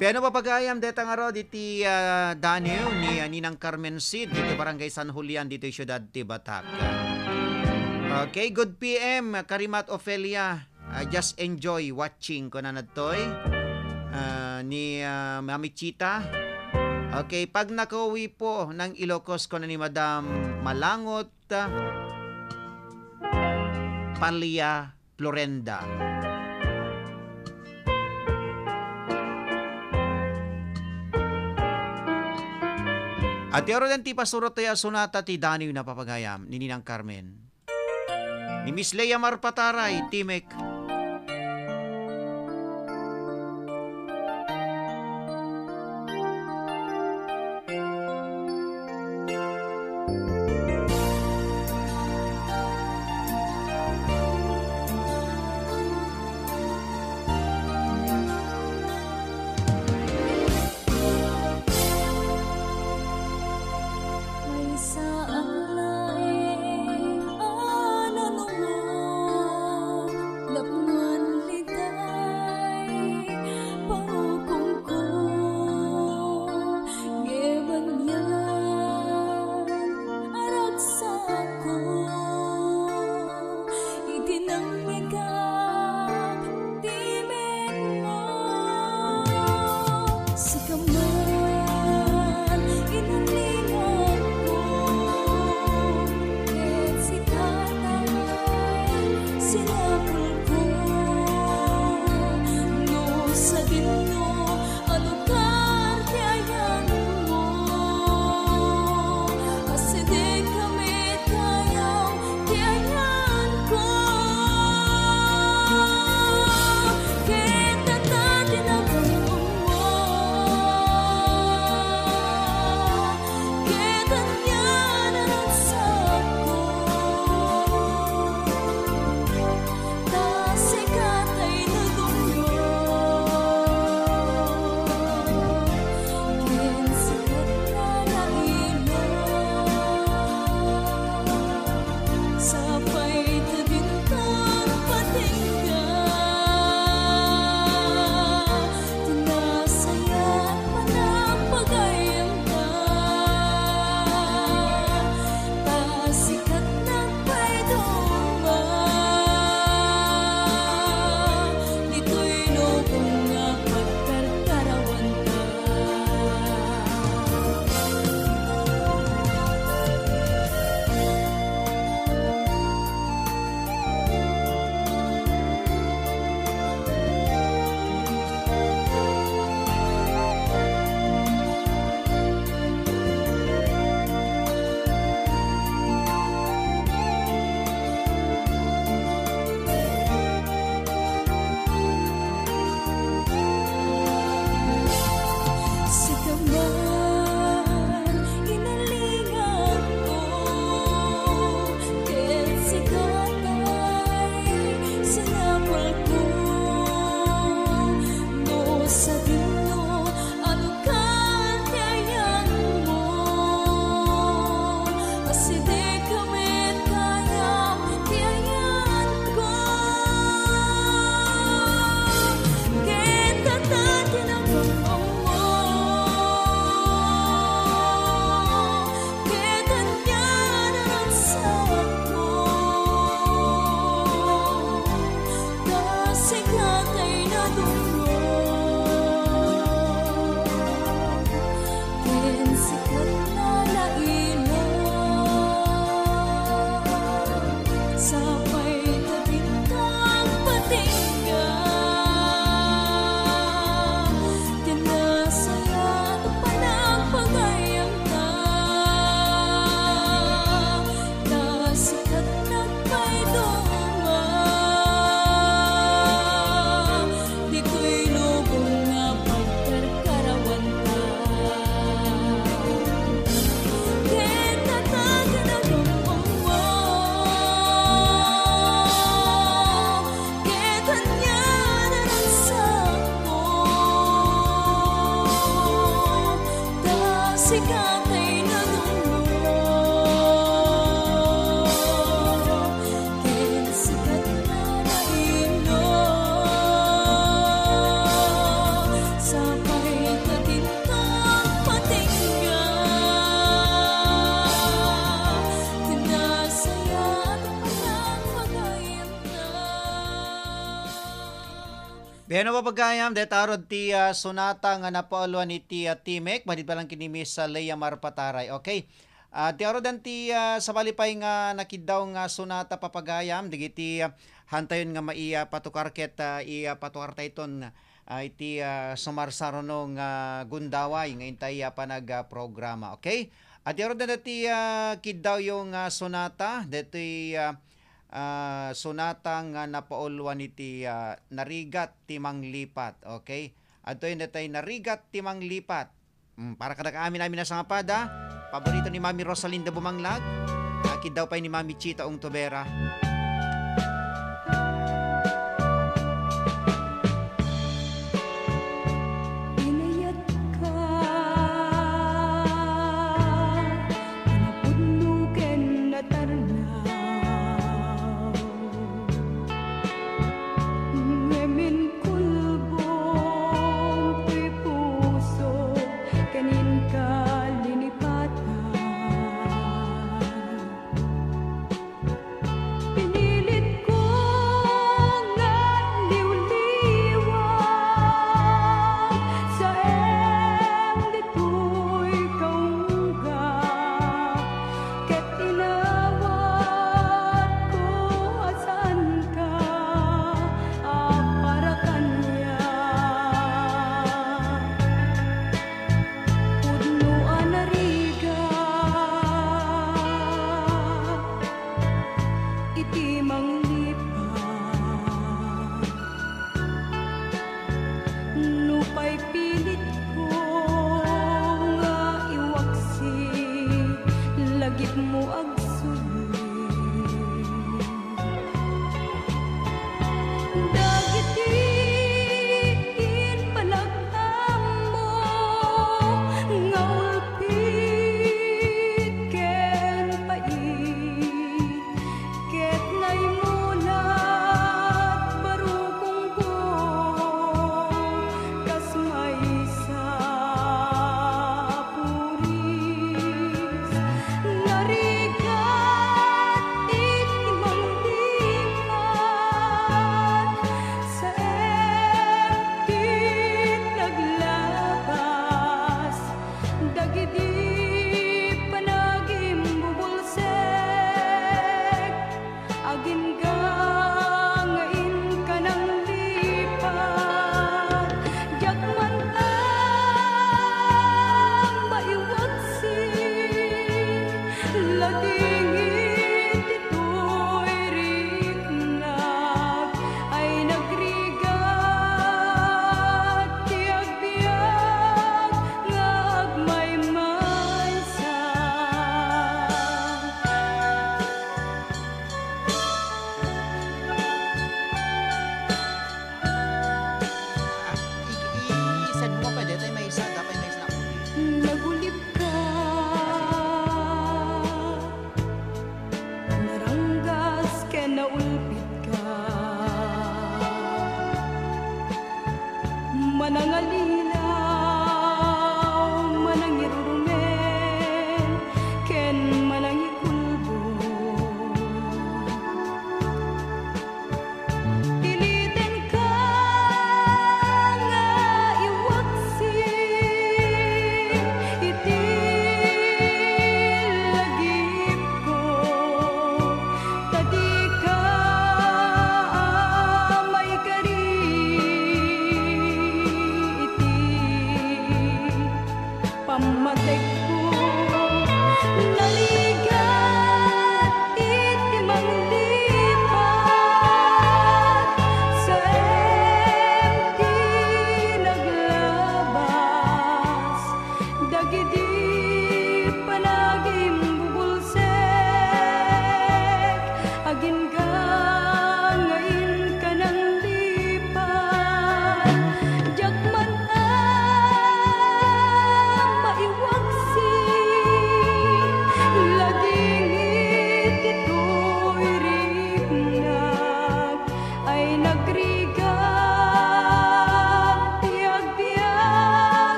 Piano papagayam deta ngarud iti, ah, Daniw ni, ah, Ninang Carmen Sid, dito Barangay San Julian, dito Ciudad de Batak. Okay, good P M, Karimat Ofelia. Ah, just enjoy watching, kunana ditoy, ah, ni, ah, Mami Chita. Okay, pag nakauwi po ng Ilocos, kuna ni Madam Malangot, ah, Palia Florenda. Iti aruden ti pasurot tayo a sonata ti Daniw na Papagayam ni Ninang Carmen. Ni Miss Lea Marpataray, Timek. Maysa a laeng a nanungo, napngan litay pangukongko, ngem anian a ragsakko, iti nangngegak ti menmo. Sika man, inalingakko, ket sika tay sinapulko. No sadino a lugar ti ayanmo, asidegka met gayam ti ayanko. Ket adda ti nabanbanwa, ket anian a ragsakko. Ta sika tay naduma, ken sika ti nailaw. Sapay ta dinton patingga, ti nasayaat panagpagayamda. Ta sika ti nagpaiduma, ditoy lubong nga pagkarkarawanta. Sika man, inalingakko, ket sika tay sinapulko. No sadino a lugar ti ayanmo, asidegka met gayam ti ayanko. Ket adda ti nabanbanwa, ket anian a ragsakko. Ta sika tay naduma, ken sika ti nailaw. Sapay ta dinto agpatingga, ti nasayaat panagpagayamda. Ta sika ti nagpaiduma, ditoy lubong nga pagkarkarawanta. Ket adda ti nabanbanwa, ket anian a ragsakko. Ta sika tay naduma, ken sika ti nailaw. Sapay ta dinto agpatingga, ti nasayaat panagpagayamda. Wen a papagayam, dayta arud ti, ah, sonata nga napauluan iti, ah, Timek, madi pa lang ken ni Miss, ah, Lea Marpataray. Okay. Ah, ti aruden ti, ah, sabali pay nga nakiddaw nga sonata papagayam, dagiti, ah, hantayon nga mai-, ah, patukar ket, ah, i-, ah, patukar tayton, ah, iti, ah, sumarsaruno nga gundaway nga intay, ah, panag, ah, programa. Okay? At yarod na dati, ah, kiddawyo nga sonata, dati, ah, ah, sonata nga napauluan iti, ah, Narigat ti Manglipat. Okay? Adtoy natay Narigat ti Manglipat. Mm, para kadagiti amin-amin a sangapada, paborito ni Mami Rosalinda Bumanglag, akiddaw pay ni Mami Chita Ungtubera. Inayatka, a napudno ken natarnaw. Ngem inkulbong toy puso ken inka linipatan.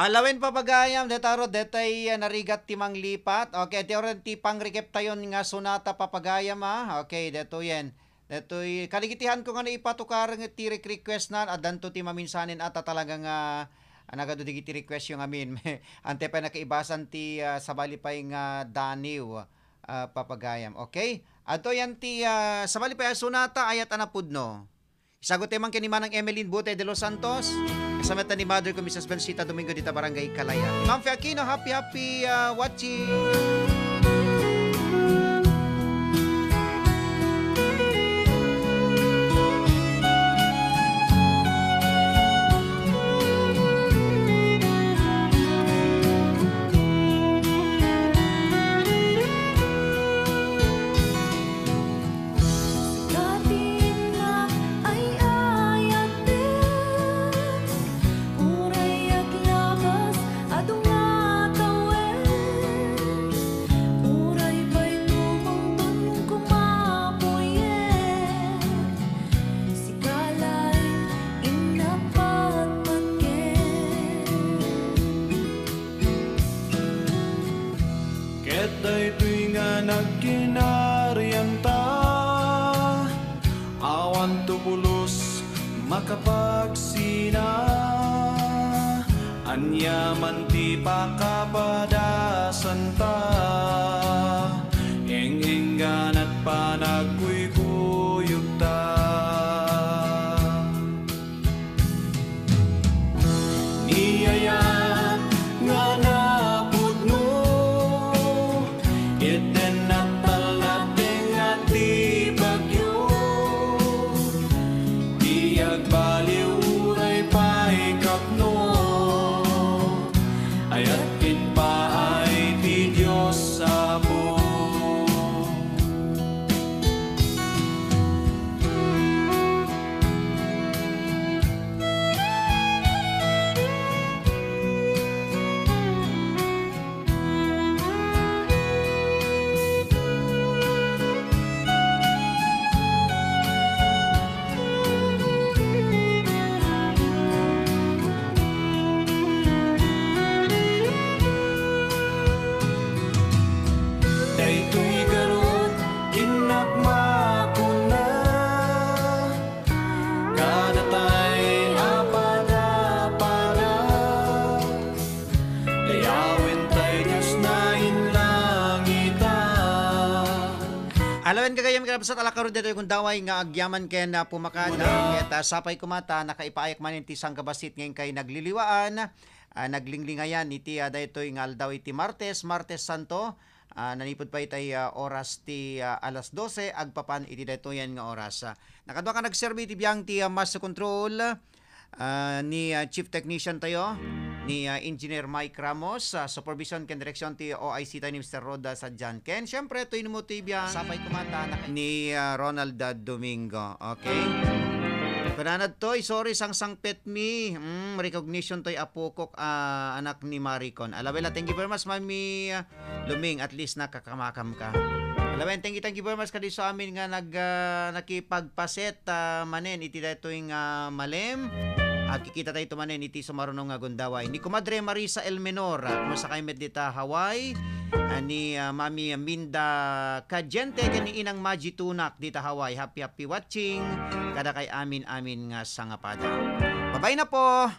Alawen, papagayam, deta rod, detay, ah, narigat ti manglipat. Okay, ti oran ti pangrekep tayon nga sonata, papagayam, ah. Okay, detoyen. Detoy, kaligitihanko nga naipatukareng ti rek-, request na, addanto ti maminsanen a ta talaga nga, ah, nagadu dagiti request yo ngamin. Ante pay nakaibasan ti, ah, sabali pay nga daniw, ah, papagayam. Okay? Adtoy ti, ah, sabali pay a sonata, ayat a napudno. Isagutem man ken ni Manang Emeline Bute de los Santos. Kasama ta ni Mother ko, Missus Belsita Domingo dita Barangay Kalaya. Ma'am Fe Aquino, happy, happy, ah, watching. Katinna ay ayatden, uray aglabas adu nga tawen, uray pay tumungtun kumapuyen, sika laeng innapatpatgen. Ket daytoy nga nagkinarianta, awan to pulos makapagsina. Ania man ti pakapadasanta, eng-engganat panagkuykuyogta. Ni ayat nga napudno, itden nattalnateng a ti bagyo, di agbaliw uray pay kapno, ayat ken paay ti Dios Apo. Daytoy garud, kinnak makuna, kadatay a padapada, dayawentay Dios na inlangita. Alawen gagayam, kakabsat, alakaro ditoy gundaway nga agyaman ken, ah, pumakan, ah, ket, ah, sapay koma ta nakaipaayak manen ti sangkabassit nga inkay nagliliwaan, ah, naglinglingayan iti, ah, daytoy nga aldaw iti Martes, Martes Santo. Ah, nanipud pay itay, ah, oras ti, ah, alas dose, agpapan iti daytoyen nga oras. Ah, nakadua ka nagserbi iti biang ti, ah, master control, ah, ni, ah, Chief Technician tayo, ni, ah, Engineer Mike Ramos, ah, supervision ken direksyon ti O I C tayo ni Mister Rod, ah, Sadian. Ken, siyempre, toy no mo ti biang sapay kumata na ni, ah, Ronald, ah, Domingo. Okay? Kunanad toy, sorry, sangsangpet mi. Mm, recognition toy apokok, ah, anak ni Maricon. Alabela, thank you very much, Mami, ah, Luming, at least nakakamakam ka. Alawen, thank you, thank you very much kadiso amin nga nag, ah, nakipagpaset, ah, manen iti daytoy nga malem. Agkikita tayo manen iti sumaruno nga gundaway. Ni Kumadre Marisa El Menor, ah, kumusta kayo met dita Hawaii? Ah, ni, ah, Mami Minda Cadiente, ken ni Inang Maji Tunak dita Hawaii. Happy, happy watching. Kada kay amin, amin nga sangapada. Babay na po.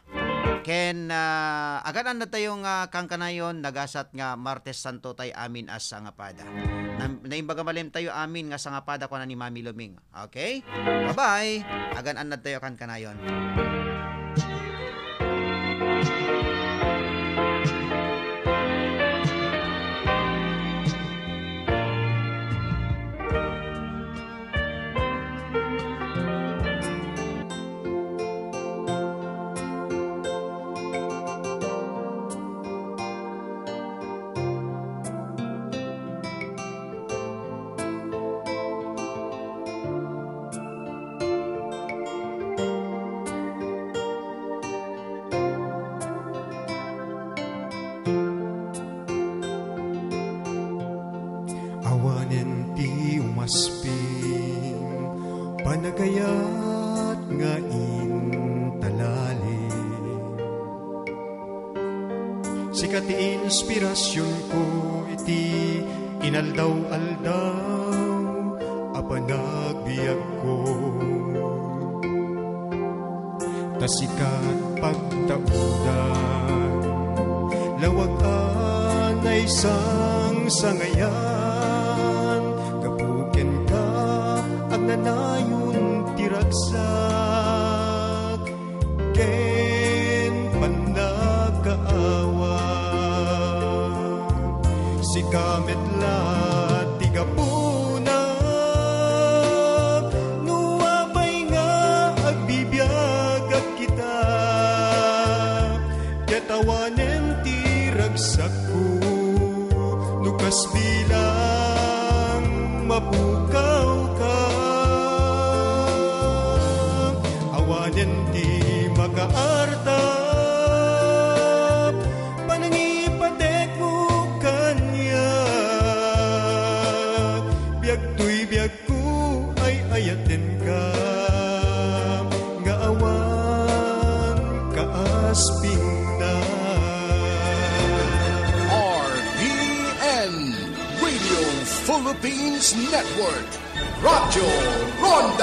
Ken, ah, agan-annad tayo nga kankanayon, nagasat nga Martes Santo tay amin a sangapada. Na-, naimbaga malem tayo amin nga sangapada, kuna ni Mami Luming. Okay? Bye-bye. Agan-annad tayo kankanayon. Ti inspirasionko iti inaldaw-aldaw a panagbiagko. Ta sika ti pagtaudan, lawag a naisangsangayan, gapu kenka, agnanayon ti ragsak ken pannakaawat. Sika met la ti gapuna, no apay nga agbibiagak ita, ket awanen ti ragsakko, no kas bilang mapukawka. Awanen ti makaartap panangipatekmo kaniak. Biag toy biagko, ay-ayatenka, nga awan kaaspingna. R P N, Radio Philippines Network, Radyo Ronda.